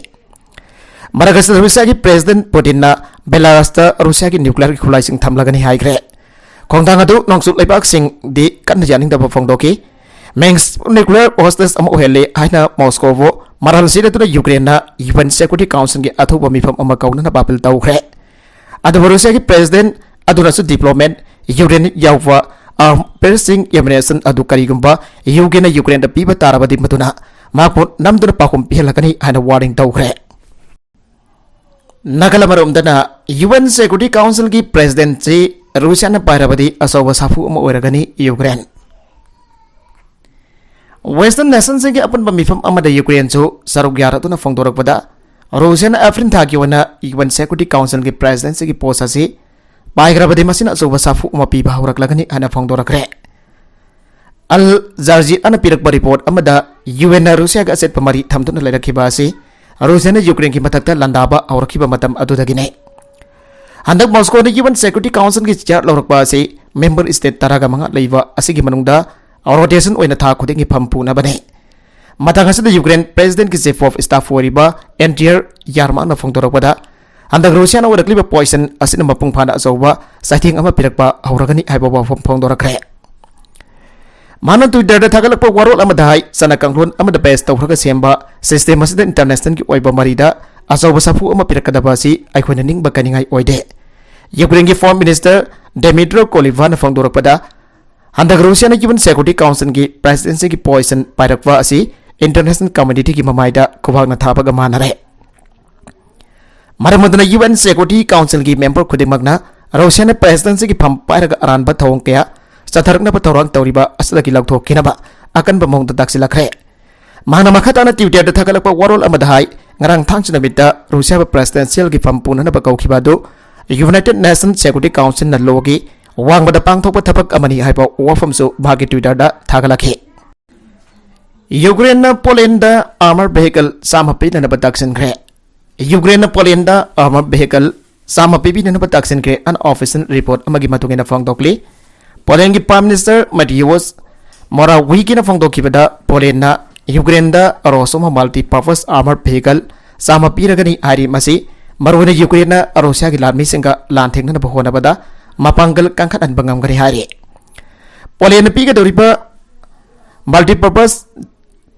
ꯃꯔꯛ ꯑꯁꯤꯗ ꯔꯨꯁꯤꯌꯥꯒꯤ President Putinꯅ Belarusꯇ ꯔꯨꯁꯤꯌꯥꯒꯤ nuclear ꯈꯨꯠꯂꯥꯏꯁꯤꯡ ꯊꯝꯂꯒꯅꯤ ꯍꯥꯏꯈ꯭ꯔꯦ꯫ ꯈꯣꯡꯊꯥꯡ ꯑꯗꯨ ꯅꯣꯡꯆꯨꯞ ꯂꯩꯕꯥꯛꯁꯤꯡꯗꯤ ꯀꯟꯅ ꯌꯥꯅꯤꯡꯗꯕ ꯐꯣꯡꯗꯣꯛꯈꯤ꯫ Minsk nuclear hostage ꯑꯃ ꯑꯣꯏꯍꯜꯂꯦ ꯍꯥꯏꯅ ꯃꯣꯁꯀꯣꯕꯨ ꯃꯔꯥꯜ ꯁꯤꯔꯗꯨꯅ ꯌꯨꯀ꯭ꯔꯦꯟꯅ ꯌꯨ ꯑꯦꯟ Security Councilꯒꯤ ꯑꯊꯨꯕ ꯃꯤꯐꯝ ꯑꯃ ꯀꯧꯅꯅꯕ appeal ꯇꯧꯈ꯭ꯔꯦ꯫ ꯑꯗꯨꯕꯨ ꯔꯨꯁꯤꯌꯥꯒꯤ President ꯑꯗꯨꯅꯁꯨ diplomat ꯌꯨꯀ꯭ꯔꯦꯟ ꯌꯥꯎꯕ arms raising ammunition ꯑꯗꯨ ꯀꯔꯤꯒꯨꯝꯕ ꯌꯨ ꯀꯦꯅ ꯌꯨꯀ꯭ꯔꯦꯟꯗ ꯄꯤꯕ ꯇꯥꯔꯕꯗꯤ ꯃꯗꯨꯅ ꯃꯍꯥꯛꯄꯨ ꯅꯝꯗꯨꯅ ꯄꯥꯎꯈꯨꯝ ꯄꯤꯍꯜꯂꯛꯀꯅꯤ ꯍꯥꯏꯅ warning ꯇꯧꯈ꯭ꯔꯦ꯫ ꯅꯥꯀꯜ ꯑꯃꯔꯣꯝꯗꯅ ꯌꯨ ꯑꯦꯟ Security Councilꯒꯤ Presidentꯁꯤ ꯔꯨꯁꯤꯌꯥꯅ ꯄꯥꯏꯔꯕꯗꯤ ꯑꯆꯧꯕ ꯁꯥꯐꯨ ꯑꯃ ꯑꯣꯏꯔꯒꯅꯤ ꯌꯨꯀ꯭ꯔꯦꯟ꯫ Western nationꯁꯤꯡꯒꯤ ꯑꯄꯨꯟꯕ ꯃꯤꯐꯝ ꯑꯃꯗ ꯌꯨꯀ꯭ꯔꯦꯟꯁꯨ ꯁꯔꯨꯛ ꯌꯥꯔꯗꯨꯅ ꯐꯣꯡꯗꯣꯔꯛꯄꯗ, ꯔꯨꯁꯤꯌꯥꯅ ꯑꯦꯄ꯭ꯔꯤꯜ ꯊꯥꯒꯤ ꯑꯣꯏꯅ ꯌꯨ ꯑꯦꯟ Security Councilꯒꯤ Presidentꯁꯤꯒꯤ post ꯑꯁꯤ ꯄꯥꯏꯈ꯭ꯔꯕꯗꯤ ꯃꯁꯤꯅ ꯑꯆꯧꯕ ꯁꯥꯐꯨ ꯑꯃ ꯄꯤꯕ ꯍꯧꯔꯛꯂꯒꯅꯤ ꯍꯥꯏꯅ ꯐꯣꯡꯗꯣꯔꯛꯈ꯭ꯔꯦ꯫ ꯑꯜ ꯖꯔꯖꯤꯌꯥꯅ ꯄꯤꯔꯛꯄ report ꯑꯃꯗ ꯌꯨ ꯑꯦꯟꯅ ꯔꯨꯁꯤꯌꯥꯒ ꯑꯆꯦꯠꯄ ꯃꯔꯤ ꯊꯝꯗꯨꯅ ꯂꯩꯔꯛꯈꯤꯕ ꯑꯁꯤ ꯔꯨꯁꯤꯌꯥꯅ ꯌꯨꯀ꯭ꯔꯦꯟꯒꯤ ꯃꯊꯛꯇ ꯂꯥꯟꯗꯥꯕ ꯍꯧꯔꯛꯈꯤꯕ ꯃꯇꯝ ꯑꯗꯨꯗꯒꯤꯅꯤ꯫ ꯍꯟꯗꯛ ꯃꯣꯁꯀꯣꯗ ꯌꯨ ꯑꯦꯟ Security Councilꯒꯤ chair ꯂꯧꯔꯛꯄ ꯑꯁꯤ member state ꯇꯔꯥꯒ ꯃꯉꯥ ꯂꯩꯕ ꯑꯁꯤꯒꯤ ꯃꯅꯨꯡꯗ rotation ꯑꯣꯏꯅ ꯊꯥ ꯈꯨꯗꯤꯡꯒꯤ ꯐꯝ ꯄꯨꯅꯕꯅꯤ꯫ ꯃꯇꯥꯡ ꯑꯁꯤꯗ ꯌꯨꯀ꯭ꯔꯦꯟ Presidentꯀꯤ Chief of Staff ꯑꯣꯏꯔꯤꯕ ꯑꯦꯟꯗ꯭ꯔꯤꯌꯔ ꯌꯥꯔꯃꯥꯛꯅ ꯐꯣꯡꯗꯣꯔꯛꯄꯗ, ꯍꯟꯗꯛ ꯔꯨꯁꯤꯌꯥꯅ ꯑꯣꯏꯔꯛꯂꯤꯕ poison ꯑꯁꯤꯅ ꯃꯄꯨꯡ ꯐꯥꯅ ꯑꯆꯧꯕ ꯆꯩꯊꯦꯡ ꯑꯃ ꯄꯤꯔꯛꯄ ꯍꯧꯔꯒꯅꯤ ꯍꯥꯏꯕ ꯋꯥꯐꯝ ꯐꯣꯡꯗꯣꯔꯛꯈ꯭ꯔꯦ꯫ ꯃꯥꯅ Twitterꯗ ꯊꯥꯒꯠꯂꯛꯄ ꯋꯥꯔꯣꯜ ꯑꯃꯗ ꯍꯥꯏ, ꯆꯠꯅ ꯀꯥꯡꯂꯣꯟ ꯑꯃꯗ base ꯇꯧꯔꯒ ꯁꯦꯝꯕ system ꯑꯁꯤꯗ internationalꯒꯤ ꯑꯣꯏꯕ ꯃꯔꯤꯗ ꯑꯆꯧꯕ ꯁꯥꯐꯨ ꯑꯃ ꯄꯤꯔꯛꯀꯗꯕ ꯑꯁꯤ ꯑꯩꯈꯣꯏꯅ ꯅꯤꯡꯕ ꯀꯥꯏꯅꯤꯡꯉꯥꯏ ꯑꯣꯏꯗꯦ꯫ ꯌꯨꯀ꯭ꯔꯦꯟꯒꯤ Foreign Minister Dmytro Kulebaꯅ ꯐꯣꯡꯗꯣꯔꯛꯄꯗ, ꯍꯟꯗꯛ ꯔꯨꯁꯤꯌꯥꯅ ꯌꯨ ꯑꯦꯟ Security Councilꯒꯤ Presidencyꯒꯤ poison ꯄꯥꯏꯔꯛꯄ ꯑꯁꯤ international communityꯒꯤ ꯃꯃꯥꯏꯗ ꯈꯨꯕꯥꯛꯅ ꯊꯥꯕꯒ ꯃꯥꯟꯅꯔꯦ꯫ ꯃꯔꯝ ꯑꯗꯨꯅ ꯌꯨ ꯑꯦꯟ Security Councilꯒꯤ member ꯈꯨꯗꯤꯡꯃꯛꯅ ꯔꯨꯁꯤꯌꯥꯅ Presidencyꯒꯤ ꯐꯝ ꯄꯥꯏꯔꯒ ꯑꯔꯥꯟꯕ ꯊꯧꯑꯣꯡ ꯀꯌꯥ ꯆꯠꯊꯔꯛꯅꯕ ꯊꯧꯔꯥꯡ ꯇꯧꯔꯤꯕ ꯑꯁꯤꯗꯒꯤ ꯂꯧꯊꯣꯛꯈꯤꯅꯕ ꯑꯀꯟꯕ ꯃꯑꯣꯡꯗ ꯇꯥꯛꯁꯤꯜꯂꯛꯈ꯭ꯔꯦ꯫ ꯃꯍꯥꯛꯅ ꯃꯈꯥ ꯇꯥꯅ Twitter-ꯗ ꯊꯥꯒꯠꯂꯛꯄ ꯋꯥꯔꯣꯜ ꯑꯃꯗ ꯍꯥꯏ, ꯉꯔꯥꯡ ꯊꯥꯡꯖ ꯅꯨꯃꯤꯠꯇ ꯔꯨꯁꯤꯌꯥꯕꯨ Presidential-ꯒꯤ ꯐꯝ ꯄꯨꯅꯅꯕ ꯀꯧꯈꯤꯕ ꯑꯗꯨ United Nations Security Council-ꯅ ꯂꯣꯒꯤ ꯋꯥꯡꯃꯗ ꯄꯥꯡꯊꯣꯛꯄ ꯊꯕꯛ ꯑꯃꯅꯤ ꯍꯥꯏꯕ ꯋꯥꯐꯝꯁꯨ ꯃꯍꯥꯛꯀꯤ Twitter-ꯗ ꯊꯥꯒꯠꯂꯛꯈꯤ꯫ ꯌꯨꯀ꯭ꯔꯦꯟꯅ ꯄꯣꯂꯦꯟꯗ armor vehicle ꯆꯥꯝꯃ ꯄꯤꯅꯅꯕ ꯇꯥꯛꯁꯤꯟꯈ꯭ꯔꯦ꯫ ꯌꯨꯀ꯭ꯔꯦꯟꯅ ꯄꯣꯂꯦꯟꯗ armor vehicle ꯆꯥꯝꯃ ꯄꯤꯕꯤꯅꯅꯕ ꯇꯥꯛꯁꯤꯟꯈ꯭ꯔꯦ꯫ Unofficial report ꯑꯃꯒꯤ ꯃꯇꯨꯡ ꯏꯟꯅ ꯐꯣꯡꯗꯣꯛꯂꯤ꯫ ꯄꯣꯂꯦꯟꯒꯤ Prime Minister Mateusz Morawiecki-ꯅ ꯐꯣꯡꯗꯣꯛꯈꯤꯕꯗ, ꯄꯣꯂꯦꯟꯅ ꯌꯨꯀ꯭ꯔꯦꯟꯗ Rosom multi-purpose armor vehicle ꯆꯥꯝꯃ ꯄꯤꯔꯒꯅꯤ ꯍꯥꯏꯔꯤ꯫ ꯃꯁꯤ ꯃꯔꯨꯑꯣꯏꯅ ꯌꯨꯀ꯭ꯔꯦꯟꯅ ꯔꯨꯁꯤꯌꯥꯒꯤ ꯂꯥꯟꯃꯤꯁꯤꯡꯒ ꯂꯥꯟꯊꯦꯡꯅꯅꯕ ꯍꯣꯠꯅꯕꯗ ꯃꯄꯥꯡꯒꯜ ꯀꯟꯈꯠꯍꯟꯕ ꯉꯝꯒꯅꯤ ꯍꯥꯏꯔꯤ꯫ ꯄꯣꯂꯦꯟꯅ ꯄꯤꯒꯗꯧꯔꯤꯕ multi-purpose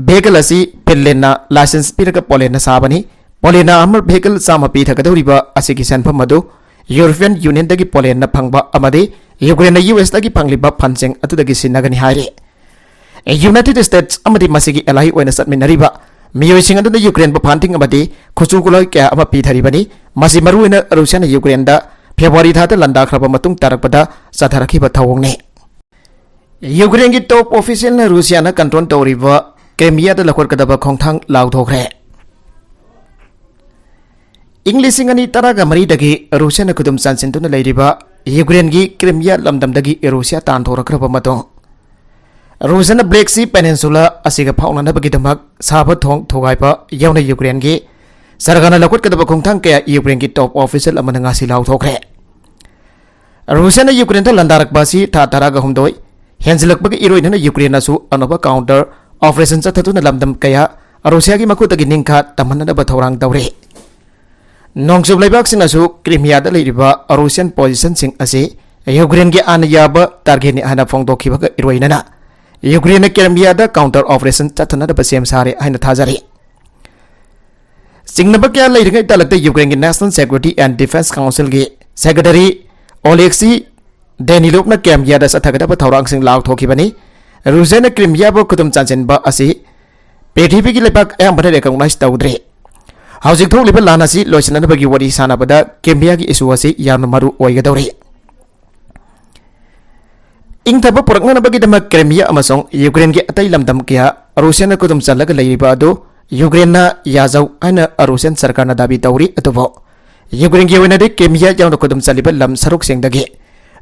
vehicle ꯑꯁꯤ ꯐꯤꯟꯂꯦꯟꯅ license ꯄꯤꯔꯒ ꯄꯣꯂꯦꯟꯅ ꯁꯥꯕꯅꯤ꯫ ꯄꯣꯂꯦꯟꯅ armor vehicle ꯆꯥꯝꯃ ꯄꯤꯊꯒꯗꯧꯔꯤꯕ ꯑꯁꯤꯒꯤ ꯁꯦꯟꯐꯝ ꯑꯗꯨ European Union-ꯗꯒꯤ ꯄꯣꯂꯦꯟꯅ ꯐꯪꯕ ꯑꯃꯗꯤ ꯌꯨꯀ꯭ꯔꯦꯟꯅ U S-ꯇꯒꯤ ꯐꯪꯂꯤꯕ fundꯁꯤꯡ ꯑꯗꯨꯗꯒꯤ ꯁꯤꯟꯅꯒꯅꯤ ꯍꯥꯏꯔꯤ꯫ United States ꯑꯃꯗꯤ ꯃꯁꯤꯒꯤ ally ꯑꯣꯏꯅ ꯆꯠꯃꯤꯟꯅꯔꯤꯕ ꯃꯤꯑꯣꯏꯁꯤꯡ ꯑꯗꯨꯅ ꯌꯨꯀ꯭ꯔꯦꯟꯕꯨ funding ꯑꯃꯗꯤ ꯈꯨꯠꯁꯨ ꯈꯨꯠꯂꯥꯏ ꯀꯌꯥ ꯑꯃ ꯄꯤꯊꯔꯤꯕꯅꯤ꯫ ꯃꯁꯤ ꯃꯔꯨꯑꯣꯏꯅ ꯔꯨꯁꯤꯌꯥꯅ ꯌꯨꯀ꯭ꯔꯦꯟꯗ ꯐꯦꯕ꯭ꯔꯨꯋꯥꯔꯤ ꯊꯥꯗ ꯂꯥꯟꯗꯥꯈ꯭ꯔꯕ ꯃꯇꯨꯡ ꯇꯥꯔꯛꯄꯗ ꯆꯠꯊꯔꯛꯈꯤꯕ ꯊꯧꯑꯣꯡꯅꯤ꯫ ꯌꯨꯀ꯭ꯔꯦꯟꯒꯤ top official-ꯅ ꯔꯨꯁꯤꯌꯥꯅ control ꯇꯧꯔꯤꯕ ꯀ꯭ꯔꯤꯃꯤꯌꯥꯗ ꯂꯧꯈꯠꯀꯗꯕ ꯈꯣꯡꯊꯥꯡ ꯂꯥꯎꯊꯣꯛꯈ꯭ꯔꯦ꯫ ꯏꯪ ꯂꯤꯁꯤꯡ ꯑꯅꯤ ꯇꯔꯥꯒ ꯃꯔꯤꯗꯒꯤ ꯔꯨꯁꯤꯌꯥꯅ ꯈꯨꯗꯨꯝ ꯆꯥꯟꯁꯤꯟꯗꯨꯅ ꯂꯩꯔꯤꯕ ꯌꯨꯀ꯭ꯔꯦꯟꯒꯤ ꯀ꯭ꯔꯤꯃꯤꯌꯥ ꯂꯝꯗꯝꯗꯒꯤ ꯔꯨꯁꯤꯌꯥ ꯇꯥꯟꯊꯣꯔꯛꯈ꯭ꯔꯕ ꯃꯇꯨꯡ, ꯔꯨꯁꯤꯌꯥꯅ Black Sea Peninsula ꯑꯁꯤꯒ ꯐꯥꯎꯅꯅꯕꯒꯤꯗꯃꯛ ꯁꯥꯕ ꯊꯣꯡ ꯊꯨꯒꯥꯏꯕ ꯌꯥꯎꯅ ꯌꯨꯀ꯭ꯔꯦꯟꯒꯤ ꯁꯔꯀꯥꯔꯅ ꯂꯧꯈꯠꯀꯗꯕ ꯈꯣꯡꯊꯥꯡ ꯀꯌꯥ ꯌꯨꯀ꯭ꯔꯦꯟꯒꯤ top official ꯑꯃꯅ ꯉꯁꯤ ꯂꯥꯎꯊꯣꯛꯈ꯭ꯔꯦ꯫ ꯔꯨꯁꯤꯌꯥꯅ ꯌꯨꯀ꯭ꯔꯦꯟꯗ ꯂꯥꯟꯗꯥꯔꯛꯄ ꯑꯁꯤ ꯊꯥ ꯇꯔꯥꯒ ꯍꯨꯝꯗꯣꯏ ꯍꯦꯟꯖꯤꯜꯂꯛꯄꯒꯤ ꯏꯔꯣꯏꯅꯅ ꯌꯨꯀ꯭ꯔꯦꯟꯅꯁꯨ ꯑꯅꯧꯕ counter operation ꯆꯠꯊꯗꯨꯅ ꯂꯝꯗꯝ ꯀꯌꯥ ꯔꯨꯁꯤꯌꯥꯒꯤ ꯃꯈꯨꯠꯇꯒꯤ ꯅꯤꯡꯈꯥ ꯇꯝꯍꯟꯅꯅꯕ ꯊꯧꯔꯥꯡ ꯇꯧꯔꯤ꯫ ꯅꯣꯡꯆꯨꯞ ꯂꯩꯕꯥꯛꯁꯤꯡꯅꯁꯨ ꯀ꯭ꯔꯤꯃꯤꯌꯥꯗ ꯂꯩꯔꯤꯕ ꯔꯨꯁꯤꯌꯟ position-ꯁꯤꯡ ꯑꯁꯤ ꯌꯨꯀ꯭ꯔꯦꯟꯒꯤ ꯑꯥꯏꯟꯅ ꯌꯥꯕ target-ꯅꯤ ꯍꯥꯏꯅ ꯐꯣꯡꯗꯣꯛꯈꯤꯕꯒ ꯏꯔꯣꯏꯅꯅ ꯌꯨꯀ꯭ꯔꯦꯟꯅ ꯀ꯭ꯔꯤꯃꯤꯌꯥꯗ counter operation ꯆꯠꯊꯅꯅꯕ ꯁꯦꯝ ꯁꯥꯔꯦ ꯍꯥꯏꯅ ꯊꯥꯖꯔꯤ꯫ ꯆꯤꯡꯅꯕ ꯀꯌꯥ ꯂꯩꯔꯤꯉꯩ ꯇꯥꯂꯛꯇ ꯌꯨꯀ꯭ꯔꯦꯟꯒꯤ National Security and Defense Council-ꯒꯤ Secretary Oleksiy Danilov-ꯅ ꯀ꯭ꯔꯤꯃꯤꯌꯥꯗ ꯆꯠꯊꯒꯗꯕ ꯊꯧꯔꯥꯡꯁꯤꯡ ꯂꯥꯎꯊꯣꯛꯈꯤꯕꯅꯤ꯫ ꯔꯨꯁꯤꯌꯥꯅ ꯀ꯭ꯔꯤꯃꯤꯌꯥꯕꯨ ꯈꯨꯗꯨꯝ ꯆꯥꯟꯁꯤꯟꯕ ꯑꯁꯤ ꯄ꯭ꯔꯤꯊꯤꯕꯤꯒꯤ ꯂꯩꯕꯥꯛ ꯑꯌꯥꯝꯕꯅ recognize ꯇꯧꯗ꯭ꯔꯤ꯫ ꯍꯧꯖꯤꯛ ꯊꯣꯛꯂꯤꯕ ꯂꯥꯟ ꯑꯁꯤ ꯂꯣꯏꯁꯤꯟꯅꯅꯕꯒꯤ ꯋꯥꯔꯤ ꯁꯥꯟꯅꯕꯗ ꯀ꯭ꯔꯤꯃꯤꯌꯥꯒꯤ issue ꯑꯁꯤ ꯌꯥꯝꯅ ꯃꯔꯨ ꯑꯣꯏꯒꯗꯧꯔꯤ꯫ ꯏꯪꯊꯕ ꯄꯨꯔꯛꯅꯅꯕꯒꯤꯗꯃꯛ ꯀ꯭ꯔꯤꯃꯤꯌꯥ ꯑꯃꯁꯨꯡ ꯌꯨꯀ꯭ꯔꯦꯟꯒꯤ ꯑꯇꯩ ꯂꯝꯗꯝ ꯀꯌꯥ ꯔꯨꯁꯤꯌꯥꯅ ꯈꯨꯗꯨꯝ ꯆꯜꯂꯒ ꯂꯩꯔꯤꯕ ꯑꯗꯨ ꯌꯨꯀ꯭ꯔꯦꯟꯅ ꯌꯥꯖꯧ ꯍꯥꯏꯅ ꯔꯨꯁꯤꯌꯥꯟ ꯁꯔꯀꯥꯔꯅ ꯗꯥꯕꯤ ꯇꯧꯔꯤ꯫ ꯑꯗꯨꯕꯨ ꯌꯨꯀ꯭ꯔꯦꯟꯒꯤ ꯑꯣꯏꯅꯗꯤ ꯀ꯭ꯔꯤꯃꯤꯌꯥ ꯌꯥꯎꯅ ꯈꯨꯗꯨꯝ ꯆꯜꯂꯤꯕ ꯂꯝ ꯁꯔꯨꯛꯁꯤꯡꯗꯒꯤ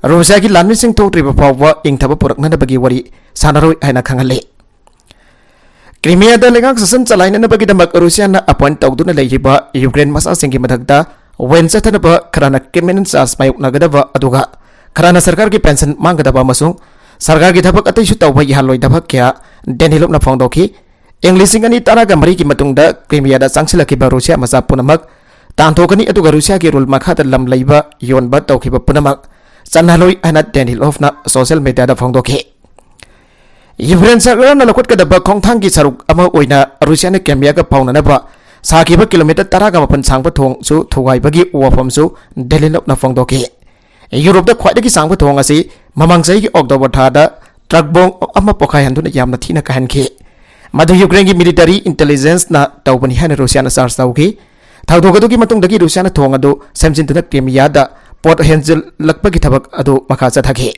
ꯔꯨꯁꯤꯌꯥꯒꯤ ꯂꯥꯟꯃꯤꯁꯤꯡ ꯊꯣꯛꯇ꯭ꯔꯤꯕ ꯐꯥꯎꯕ ꯏꯪꯊꯕ ꯄꯨꯔꯛꯅꯅꯕꯒꯤ ꯋꯥꯔꯤ ꯁꯥꯟꯅꯔꯣꯏ ꯍꯥꯏꯅ ꯈꯪꯍꯜꯂꯤ꯫ ꯀ꯭ꯔꯤꯃꯤꯌꯥꯗ ꯂꯩꯉꯥꯛ ꯁꯥꯁꯟ ꯆꯂꯥꯏꯅꯅꯕꯒꯤꯗꯃꯛ ꯔꯨꯁꯤꯌꯥꯅ ꯑꯦꯄꯣꯏꯟꯠ ꯇꯧꯗꯨꯅ ꯂꯩꯔꯤꯕ ꯌꯨꯀ꯭ꯔꯦꯟ ꯃꯆꯥꯁꯤꯡꯒꯤ ꯃꯊꯛꯇ ꯋꯦꯟ ꯆꯠꯊꯅꯕ, ꯈꯔꯅ ꯀ꯭ꯔꯤꯃꯤꯅꯦꯜ ꯆꯥꯔꯖ ꯃꯥꯌꯣꯛꯅꯒꯗꯕ, ꯑꯗꯨꯒ ꯈꯔꯅ ꯁꯔꯀꯥꯔꯒꯤ ꯄꯦꯟꯁꯟ ꯃꯥꯡꯒꯗꯕ ꯑꯃꯁꯨꯡ ꯁꯔꯀꯥꯔꯒꯤ ꯊꯕꯛ ꯑꯇꯩꯁꯨ ꯇꯧꯕ ꯌꯥꯍꯜꯂꯣꯏꯗꯕ ꯀꯌꯥ ꯗꯦꯅꯤꯂꯣꯞꯅ ꯐꯣꯡꯗꯣꯛꯈꯤ꯫ ꯏꯪ ꯂꯤꯁꯤꯡ ꯑꯅꯤ ꯇꯔꯥꯒ ꯃꯔꯤꯒꯤ ꯃꯇꯨꯡꯗ ꯀ꯭ꯔꯤꯃꯤꯌꯥꯗ ꯆꯪꯁꯤꯜꯂꯛꯈꯤꯕ ꯔꯨꯁꯤꯌꯥ ꯃꯆꯥ ꯄꯨꯝꯅꯃꯛ ꯇꯥꯟꯊꯣꯛꯀꯅꯤ, ꯑꯗꯨꯒ ꯔꯨꯁꯤꯌꯥꯒꯤ ꯔꯨꯜ ꯃꯈꯥꯗ ꯂꯝ ꯂꯩꯕ, ꯌꯣꯟꯕ ꯇꯧꯈꯤꯕ ꯄꯨꯝꯅꯃꯛ ꯆꯠꯅꯍꯜꯂꯣꯏ ꯍꯥꯏꯅ ꯗꯦꯅꯤꯂꯣꯐꯅ ꯁꯣꯁꯤꯌꯦꯜ ꯃꯤꯗꯤꯌꯥꯗ ꯐꯣꯡꯗꯣꯛꯈꯤ꯫ ꯌꯨꯀ꯭ꯔꯦꯟ ꯁꯔꯀꯥꯔꯅ ꯂꯧꯈꯠꯀꯗꯕ ꯈꯣꯡꯊꯥꯡꯒꯤ ꯁꯔꯨꯛ ꯑꯃ ꯑꯣꯏꯅ ꯔꯨꯁꯤꯌꯥꯅ ꯀ꯭ꯔꯤꯃꯤꯌꯥꯒ ꯐꯥꯎꯅꯅꯕ ꯁꯥꯈꯤꯕ ꯀꯤꯂꯣꯃꯤꯇꯔ ꯇꯔꯥꯒ ꯃꯥꯄꯟ ꯁꯥꯡꯕ ꯊꯣꯡꯁꯨ ꯊꯨꯒꯥꯏꯕꯒꯤ ꯋꯥꯐꯝꯁꯨ ꯗꯦꯅꯤꯂꯣꯞꯅ ꯐꯣꯡꯗꯣꯛꯈꯤ꯫ ꯌꯨꯔꯣꯞꯇ ꯈ꯭ꯋꯥꯏꯗꯒꯤ ꯁꯥꯡꯕ ꯊꯣꯡ ꯑꯁꯤ ꯃꯃꯥꯡ ꯆꯍꯤꯒꯤ ꯑꯣꯛꯇꯣꯕꯔ ꯊꯥꯗ ꯇ꯭ꯔꯛ ꯕꯣꯝ ꯑꯃ ꯄꯣꯈꯥꯏꯍꯟꯗꯨꯅ ꯌꯥꯝꯅ ꯊꯤꯅ ꯀꯥꯏꯍꯟꯈꯤ꯫ ꯃꯗꯨ ꯌꯨꯀ꯭ꯔꯦꯟꯒꯤ ꯃꯤꯂꯤꯇꯔꯤ ꯏꯟꯇꯦꯂꯤꯖꯦꯟꯁꯅ ꯇꯧꯕꯅꯤ ꯍꯥꯏꯅ ꯔꯨꯁꯤꯌꯥꯅ ꯆꯥꯔꯖ ꯇꯧꯈꯤ꯫ ꯊꯧꯗꯣꯛ ꯑꯗꯨꯒꯤ ꯃꯇꯨꯡꯗꯒꯤ ꯔꯨꯁꯤꯌꯥꯅ ꯊꯣꯡ ꯑꯗꯨ ꯁꯦꯝꯖꯤꯟꯗꯨꯅ ꯀ꯭ꯔꯤꯃꯤꯌꯥꯗ ꯄꯣꯠ ꯍꯦꯟꯖꯤꯜꯂꯛꯄꯒꯤ ꯊꯕꯛ ꯑꯗꯨ ꯃꯈꯥ ꯆꯠꯊꯈꯤ꯫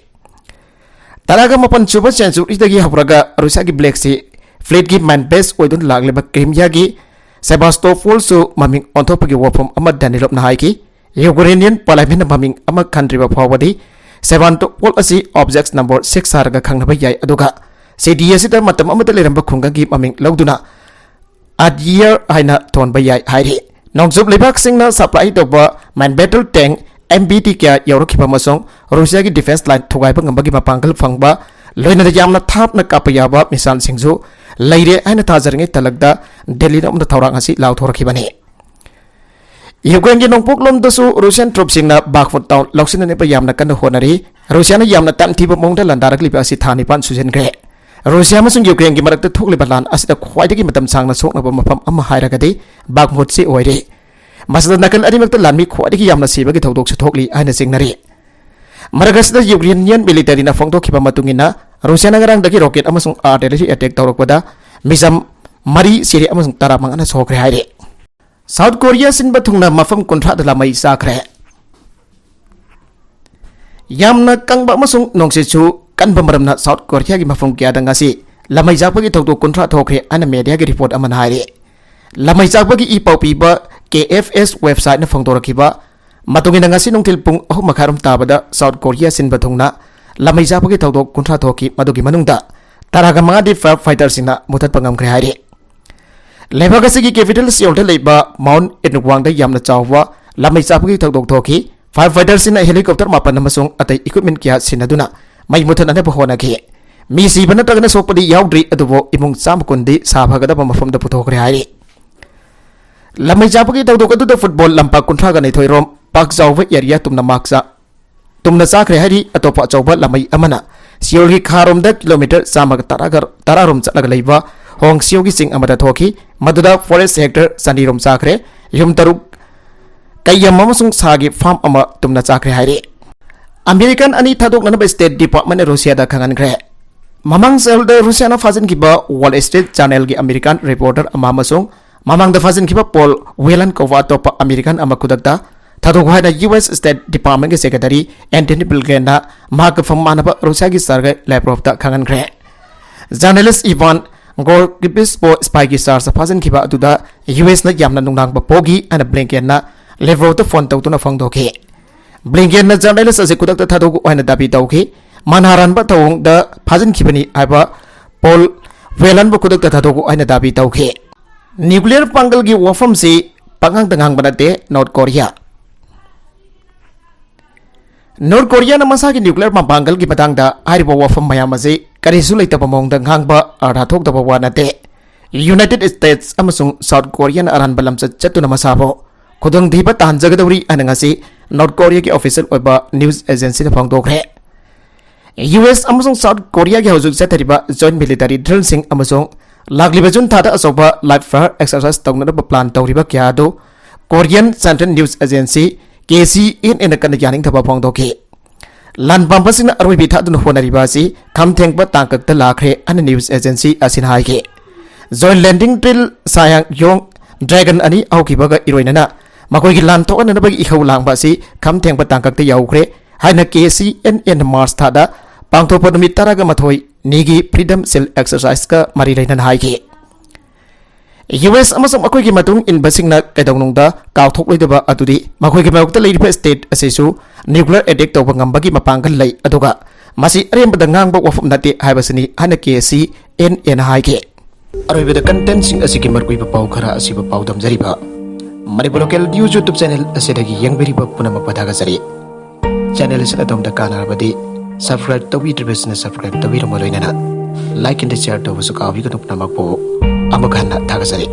ꯇꯔꯥꯒ ꯃꯥꯄꯟ ꯁꯨꯕ ꯁꯦꯟꯆꯨꯔꯤꯗꯒꯤ ꯍꯧꯔꯒ ꯔꯨꯁꯤꯌꯥꯒꯤ ꯕ꯭ꯂꯦꯛ ꯁꯤ ꯐ꯭ꯂꯤꯠꯀꯤ ꯃꯦꯟ ꯕꯦꯁ ꯑꯣꯏꯗꯨꯅ ꯂꯥꯛꯂꯤꯕ ꯀ꯭ꯔꯤꯃꯤꯌꯥꯒꯤ ꯁꯦꯕꯥꯁꯇꯣꯄꯣꯜꯁꯨ ꯃꯃꯤꯡ ꯑꯣꯟꯊꯣꯛꯄꯒꯤ ꯋꯥꯐꯝ ꯑꯃ ꯗꯦꯅꯤꯂꯣꯞꯅ ꯍꯥꯏꯈꯤ꯫ ꯌꯨꯀ꯭ꯔꯦꯅꯤꯌꯟ ꯄꯥꯔꯂꯤꯌꯥꯃꯦꯟꯠꯅ ꯃꯃꯤꯡ ꯑꯃ ꯈꯟꯗ꯭ꯔꯤꯕ ꯐꯥꯎꯕꯗꯤ ꯁꯦꯕꯥꯁꯇꯣꯄꯣꯜ ꯑꯁꯤ ꯑꯣꯕꯖꯦꯛ ꯅꯝꯕꯔ ꯁꯤꯛꯁ ꯍꯥꯏꯔꯒ ꯈꯪꯅꯕ ꯌꯥꯏ, ꯑꯗꯨꯒ ꯁꯤꯇꯤ ꯑꯁꯤꯗ ꯃꯇꯝ ꯑꯃꯗ ꯂꯩꯔꯝꯕ ꯈꯨꯡꯒꯪꯒꯤ ꯃꯃꯤꯡ ꯂꯧꯗꯨꯅ ꯑꯗꯤꯌꯔ ꯍꯥꯏꯅ ꯊꯣꯟꯕ ꯌꯥꯏ ꯍꯥꯏꯔꯤ꯫ ꯅꯣꯡꯆꯨꯞ ꯂꯩꯕꯥꯛꯁꯤꯡꯅ ꯁꯄ꯭ꯂꯥꯏ ꯇꯧꯕ ꯃꯦꯟꯕꯦꯇꯜ ꯇꯦꯡ ꯑꯦꯝ ꯕꯤ ꯇꯤ ꯀꯌꯥ ꯌꯧꯔꯛꯈꯤꯕ ꯑꯃꯁꯨꯡ ꯔꯨꯁꯤꯌꯥꯒꯤ ꯗꯤꯐꯦꯟꯁ ꯂꯥꯏꯟ ꯊꯨꯒꯥꯏꯕ ꯉꯝꯕꯒꯤ ꯃꯄꯥꯡꯒꯜ ꯐꯪꯕ, ꯂꯣꯏꯅꯅ ꯌꯥꯝꯅ ꯊꯥꯞꯅ ꯀꯥꯞꯄ ꯌꯥꯕ ꯃꯤꯁꯥꯏꯜꯁꯤꯡꯁꯨ ꯂꯩꯔꯦ ꯍꯥꯏꯅ ꯊꯥꯖꯔꯤꯉꯩ ꯇꯂꯛꯇ ꯗꯦꯅꯤꯂꯣꯞꯅ ꯊꯧꯔꯥꯡ ꯑꯁꯤ ꯂꯥꯎꯊꯣꯔꯛꯈꯤꯕꯅꯤ꯫ ꯌꯨꯀ꯭ꯔꯦꯟꯒꯤ ꯅꯣꯡꯄꯣꯛꯂꯣꯝꯗꯁꯨ ꯔꯨꯁꯤꯌꯥꯟ ꯇ꯭ꯔꯨꯞꯁꯤꯡꯅ ꯕꯥꯈꯃꯨꯠ ꯇꯥꯎꯟ ꯂꯧꯁꯤꯟꯅꯅꯕ ꯌꯥꯝꯅ ꯀꯟꯅ ꯍꯣꯠꯅꯔꯤ꯫ ꯔꯨꯁꯤꯌꯥꯅ ꯌꯥꯝꯅ ꯇꯝꯊꯤꯕ ꯃꯑꯣꯡꯗ ꯂꯥꯟꯗꯥꯔꯛꯂꯤꯕ ꯑꯁꯤ ꯊꯥ ꯅꯤꯄꯥꯟ ꯁꯨꯖꯤꯟꯈ꯭ꯔꯦ꯫ ꯔꯨꯁꯤꯌꯥ ꯑꯃꯁꯨꯡ ꯌꯨꯀ꯭ꯔꯦꯟꯒꯤ ꯃꯔꯛꯇ ꯊꯣꯛꯂꯤꯕ ꯂꯥꯟ ꯑꯁꯤꯗ ꯈ꯭ꯋꯥꯏꯗꯒꯤ ꯃꯇꯝ ꯁꯥꯡꯅ ꯁꯣꯛꯅꯕ ꯃꯐꯝ ꯑꯃ ꯍꯥꯏꯔꯒꯗꯤ ꯕꯥꯈꯃꯨꯠꯁꯤ ꯑꯣꯏꯔꯤ꯫ ꯃꯁꯤꯗ ꯅꯥꯀꯜ ꯑꯅꯤꯃꯛꯇ ꯂꯥꯟꯃꯤ ꯈ꯭ꯋꯥꯏꯗꯒꯤ ꯌꯥꯝꯅ ꯁꯤꯕꯒꯤ ꯊꯧꯗꯣꯛꯁꯨ ꯊꯣꯛꯂꯤ ꯍꯥꯏꯅ ꯆꯤꯡꯅꯔꯤ꯫ ꯃꯔꯛ ꯑꯁꯤꯗ ꯌꯨꯀ꯭ꯔꯦꯅꯤꯌꯟ ꯃꯤꯂꯤꯇꯔꯤꯅ ꯐꯣꯡꯗꯣꯛꯈꯤꯕ ꯃꯇꯨꯡ ꯏꯟꯅ, ꯔꯨꯁꯤꯌꯥꯅ ꯉꯔꯥꯡꯗꯒꯤ ꯔꯣꯀꯦꯠ ꯑꯃꯁꯨꯡ ꯑꯥꯔꯇꯤꯂꯔꯤ ꯑꯦꯇꯦꯛ ꯇꯧꯔꯛꯄꯗ ꯃꯤꯆꯝ ꯃꯔꯤ ꯁꯤꯔꯦ ꯑꯃꯁꯨꯡ ꯇꯔꯥꯃꯉꯥꯅ ꯁꯣꯛꯈ꯭ꯔꯦ ꯍꯥꯏꯔꯤ꯫ ꯁꯥꯎꯠ ꯀꯣꯔꯤꯌꯥ ꯁꯤꯟꯕ ꯊꯨꯡꯅ ꯃꯐꯝ ꯀꯨꯟꯊ꯭ꯔꯥꯗ ꯂꯥꯃꯩ ꯆꯥꯈ꯭ꯔꯦ꯫ ꯌꯥꯝꯅ ꯀꯪꯕ ꯑꯃꯁꯨꯡ ꯅꯣꯡꯁꯤꯠꯁꯨ ꯀꯟꯕ ꯃꯔꯝꯅ South Korea ꯒꯤ ꯃꯐꯝ ꯀꯌꯥꯗ ꯉꯁꯤ ꯂꯃꯩ ꯆꯥꯛꯄꯒꯤ ꯊꯧꯗꯣꯛ ꯀꯨꯟꯊ꯭ꯔꯥ ꯊꯣꯛꯈ꯭ꯔꯦ ꯍꯥꯏꯅ media ꯒꯤ report ꯑꯃꯅ ꯍꯥꯏꯔꯤ꯫ ꯂꯃꯩ ꯆꯥꯛꯄꯒꯤ ꯏ ꯄꯥꯎ ꯄꯤꯕ K F S website ꯅ ꯐꯣꯡꯗꯣꯔꯛꯈꯤꯕ ꯃꯇꯨꯡ ꯏꯟꯅ, ꯉꯁꯤ ꯅꯨꯡꯊꯤꯜ ꯄꯨꯡ ꯑꯍꯨꯝ ꯃꯈꯥꯏꯔꯣꯝ ꯇꯥꯕꯗ South Korea ꯁꯤꯟꯕ ꯊꯨꯡꯅ ꯂꯃꯩ ꯆꯥꯛꯄꯒꯤ ꯊꯧꯗꯣꯛ ꯀꯨꯟꯊ꯭ꯔꯥ ꯊꯣꯛꯈꯤ꯫ ꯃꯗꯨꯒꯤ ꯃꯅꯨꯡꯗ ꯇꯔꯥꯒ ꯃꯉꯥꯗꯤ fire fighter ꯁꯤꯡꯅ ꯃꯨꯊꯠꯄ ꯉꯝꯈ꯭ꯔꯦ ꯍꯥꯏꯔꯤ꯫ ꯂꯩꯕꯥꯛ ꯑꯁꯤꯒꯤ capital ꯁꯤꯑꯣꯜꯗ ꯂꯩꯕ Mount Inwangꯗ ꯌꯥꯝꯅ ꯆꯥꯎꯕ ꯂꯃꯩ ꯆꯥꯛꯄꯒꯤ ꯊꯧꯗꯣꯛ ꯊꯣꯛꯈꯤ꯫ Fire fighter ꯁꯤꯡꯅ helicopter ꯃꯥꯄꯟ ꯑꯃꯁꯨꯡ ꯑꯇꯩ equipment ꯀꯌꯥ ꯁꯤꯖꯤꯟꯅꯗꯨꯅ ꯃꯩ ꯃꯨꯊꯠꯅꯅꯕ ꯍꯣꯠꯅꯈꯤ꯫ ꯃꯤ ꯁꯤꯕ ꯅꯠꯇ꯭ꯔꯒꯅ ꯁꯣꯛꯄꯗꯤ ꯌꯥꯎꯗ꯭ꯔꯤ, ꯑꯗꯨꯕꯨ ꯏꯃꯨꯡ ꯆꯥꯝꯃ ꯀꯨꯟꯗꯤ ꯁꯥꯐꯒꯗꯕ ꯃꯐꯝꯗ ꯄꯨꯊꯣꯛꯈ꯭ꯔꯦ ꯍꯥꯏꯔꯤ꯫ ꯂꯃꯩ ꯆꯥꯛꯄꯒꯤ ꯊꯧꯗꯣꯛ ꯑꯗꯨꯗ football ꯂꯝꯄꯥꯛ ꯀꯨꯟꯊ꯭ꯔꯥꯒ ꯅꯤꯊꯣꯏ ꯔꯣꯝ ꯄꯥꯛ ꯆꯥꯎꯕ area ꯇꯨꯝꯅ ꯃꯥꯛ ꯆꯥ-, ꯇꯨꯝꯅ ꯆꯥꯈ꯭ꯔꯦ ꯍꯥꯏꯔꯤ꯫ ꯑꯇꯣꯞꯄ ꯑꯆꯧꯕ ꯂꯃꯩ ꯑꯃꯅ ꯁꯤꯑꯣꯜꯒꯤ ꯈꯥꯔꯣꯝꯗ kilometre ꯆꯥꯝꯃꯒ ꯇꯔꯥꯒ, ꯇꯔꯥ ꯔꯣꯝ ꯆꯠꯂꯒ ꯂꯩꯕ ꯍꯣꯡꯁꯤꯌꯣꯒꯤ ꯆꯤꯡ ꯑꯃꯗ ꯊꯣꯛꯈꯤ, ꯃꯗꯨꯗ forest hectare ꯆꯅꯤ ꯔꯣꯝ ꯆꯥꯈ꯭ꯔꯦ꯫ ꯌꯨꯝ ꯇꯔꯨꯛ, ꯀꯩꯌꯝ ꯑꯃꯁꯨꯡ ꯁꯥꯒꯤ farm ꯑꯃ ꯇꯨꯝꯅ ꯆꯥꯈ꯭ꯔꯦ ꯍꯥꯏꯔꯤ꯫ American ꯑꯅꯤ ꯊꯥꯗꯣꯛꯅꯅꯕ State Department ꯅ ꯔꯨꯁꯤꯌꯥꯗ ꯈꯪꯍꯟꯈ꯭ꯔꯦ꯫ ꯃꯃꯥꯡ ꯆꯌꯣꯜꯗ ꯔꯨꯁꯤꯌꯥꯅ ꯐꯥꯖꯤꯟꯈꯤꯕ Wall Street Journal ꯒꯤ American reporter ꯑꯃ ꯑꯃꯁꯨꯡ ꯃꯃꯥꯡꯗ ꯐꯥꯖꯤꯟꯈꯤꯕ Paul Whelan ꯀꯧꯕ ꯑꯇꯣꯞꯄ American ꯑꯃ ꯈꯨꯗꯛꯇ ꯊꯥꯗꯣꯛꯎ ꯍꯥꯏꯅ U S State Department ꯀꯤ Secretary Antony Blinken ꯅ ꯃꯍꯥꯛꯀ ꯐꯝ ꯃꯥꯟꯅꯕ ꯔꯨꯁꯤꯌꯥꯒꯤ Sergei Lavrov ꯇ ꯈꯪꯍꯟꯈ꯭ꯔꯦ꯫ Journalist Ivan Gorkipov ꯄꯨ spy ꯒꯤ charge ꯇ ꯐꯥꯖꯤꯟꯈꯤꯕ ꯑꯗꯨꯗ U S ꯅ ꯌꯥꯝꯅ ꯅꯨꯡꯅꯥꯡꯕ ꯄꯣꯛꯈꯤ ꯍꯥꯏꯅ Blinken ꯅ Lavrov ꯇ phone ꯇꯧꯗꯨꯅ ꯐꯣꯡꯗꯣꯛꯈꯤ꯫ Blinken ꯅ journalist ꯑꯁꯤ ꯈꯨꯗꯛꯇ ꯊꯥꯗꯣꯛꯎ ꯍꯥꯏꯅ ꯗꯥꯕꯤ ꯇꯧꯈꯤ꯫ ꯃꯅꯥ ꯑꯔꯥꯟꯕ ꯊꯧꯑꯣꯡꯗ ꯐꯥꯖꯤꯟꯈꯤꯕꯅꯤ ꯍꯥꯏꯕ Paul Whelan ꯕꯨ ꯈꯨꯗꯛꯇ ꯊꯥꯗꯣꯛꯎ ꯍꯥꯏꯅ ꯗꯥꯕꯤ ꯇꯧꯈꯤ꯫ Nuclear ꯄꯥꯡꯒꯜꯒꯤ ꯋꯥꯐꯝꯁꯤ ꯄꯉꯥꯡꯗ ꯉꯥꯡꯕ ꯅꯠꯇꯦ, North Korea꯫ North Korea ꯅ ꯃꯁꯥꯒꯤ nuclear ꯃꯄꯥꯡꯒꯜꯒꯤ ꯃꯇꯥꯡꯗ ꯍꯥꯏꯔꯤꯕ ꯋꯥꯐꯝ ꯃꯌꯥꯝ ꯑꯁꯤ ꯀꯔꯤꯁꯨ ꯂꯩꯇꯕ ꯃꯑꯣꯡꯗ ꯉꯥꯡꯕ ꯑꯔꯊ ꯊꯣꯛꯇꯕ ꯋꯥ ꯅꯠꯇꯦ꯫ United States ꯑꯃꯁꯨꯡ South Korea ꯅ ꯑꯔꯥꯟꯕ ꯂꯝꯆꯠ ꯆꯠꯇꯨꯅ ꯃꯁꯥꯕꯨ ꯈꯨꯗꯣꯡꯊꯤꯕ ꯇꯥꯍꯟꯖꯒꯗꯧꯔꯤ ꯍꯥꯏꯅ ꯉꯁꯤ North Korea ꯒꯤ official ꯑꯣꯏꯕ news agency ꯅ ꯐꯣꯡꯗꯣꯛꯈ꯭ꯔꯦ꯫ U S ꯑꯃꯁꯨꯡ South Korea ꯒꯤ ꯍꯧꯖꯤꯛ ꯆꯠꯊꯔꯤꯕ joint military drill ꯁꯤꯡ ꯑꯃꯁꯨꯡ ꯂꯥꯛꯂꯤꯕ June ꯊꯥꯗ ꯑꯆꯧꯕ live fire exercise ꯇꯧꯅꯅꯕ plan ꯇꯧꯔꯤꯕ ꯀꯌꯥ ꯑꯗꯨ Korean Central News Agency, K C N A ꯅ ꯀꯟꯅ ꯌꯥꯅꯤꯡꯗꯕ ꯐꯣꯡꯗꯣꯛꯈꯤ꯫ ꯂꯥꯟ ꯄꯥꯝꯕꯁꯤꯡꯅ ꯑꯔꯣꯏꯕꯤ ꯊꯥꯗꯨꯅ ꯍꯣꯠꯅꯔꯤꯕ ꯑꯁꯤ ꯈꯝ ꯊꯦꯡꯕ ꯇꯥꯡꯀꯛꯇ ꯂꯥꯛꯈ꯭ꯔꯦ ꯍꯥꯏꯅ news agency ꯑꯁꯤꯅ ꯍꯥꯏꯈꯤ꯫ Joint landing drill Ssangyong Dragon ꯑꯅꯤ ꯍꯧꯈꯤꯕꯒ ꯏꯔꯣꯏꯅꯅ ꯃꯈꯣꯏꯒꯤ ꯂꯥꯟ ꯊꯣꯛꯍꯟꯅꯅꯕꯒꯤ ꯏꯍꯧ ꯂꯥꯡꯕ ꯑꯁꯤ ꯈꯝ ꯊꯦꯡꯕ ꯇꯥꯡꯀꯛꯇ ꯌꯧꯈ꯭ꯔꯦ ꯍꯥꯏꯅ K C N N March ꯊꯥꯗ ꯄꯥꯡꯊꯣꯛꯄ ꯅꯨꯃꯤꯠ ꯇꯔꯥꯒ ꯃꯥꯊꯣꯏꯅꯤꯒꯤ Freedom Shield Exercise-ꯀ ꯃꯔꯤ ꯂꯩꯅꯅ ꯍꯥꯏꯈꯤ꯫ ꯌꯨ ꯑꯦꯁ ꯑꯃꯁꯨꯡ ꯃꯈꯣꯏꯒꯤ ꯃꯇꯨꯡ ꯏꯟꯕꯁꯤꯡꯅ ꯀꯩꯗꯧꯅꯨꯡꯗ ꯀꯥꯎꯊꯣꯛꯂꯣꯏꯗꯕ ꯑꯗꯨꯗꯤ ꯃꯈꯣꯏꯒꯤ ꯃꯥꯌꯣꯛꯇ ꯂꯩꯔꯤꯕ state ꯑꯁꯤꯁꯨ nuclear attack ꯇꯧꯕ ꯉꯝꯕꯒꯤ ꯃꯄꯥꯡꯒꯜ ꯂꯩ, ꯑꯗꯨꯒ ꯃꯁꯤ ꯑꯔꯦꯝꯕꯗ ꯉꯥꯡꯕ ꯋꯥꯐꯝ ꯅꯠꯇꯦ ꯍꯥꯏꯕꯁꯤꯅꯤ ꯍꯥꯏꯅ ꯀꯦ ꯁꯤ ꯑꯦꯟ ꯑꯦꯅ ꯍꯥꯏꯈꯤ꯫ ꯑꯔꯣꯏꯕꯗ content-ꯁꯤꯡ ꯑꯁꯤꯒꯤ ꯃꯔꯨꯑꯣꯏꯕ ꯄꯥꯎ ꯈꯔ ꯑꯁꯤꯕꯨ ꯄꯥꯎꯗꯝꯖꯔꯤꯕ Manipur Local News YouTube channel ꯑꯁꯤꯗꯒꯤ ꯌꯦꯡꯕꯤꯔꯤꯕ ꯄꯨꯝꯅꯃꯛꯄꯨ ꯊꯥꯒꯠꯆꯔꯤ꯫ Channel ꯑꯁꯤꯅ ꯑꯗꯣꯝꯗ ꯀꯥꯟꯅꯔꯕꯗꯤ subscribe ꯇꯧꯕꯤꯗ꯭ꯔꯤꯕꯁꯤꯡꯅ subscribe ꯇꯧꯕꯤꯔꯝꯕ ꯂꯣꯏꯅꯅ like and share ꯇꯧꯕꯁꯨ ꯀꯥꯎꯕꯤꯒꯅꯨ꯫ ꯄꯨꯝꯅꯃꯛꯄꯨ ꯑꯃꯨꯛ ꯍꯟꯅ ꯊꯥꯒꯠꯆꯔꯤ꯫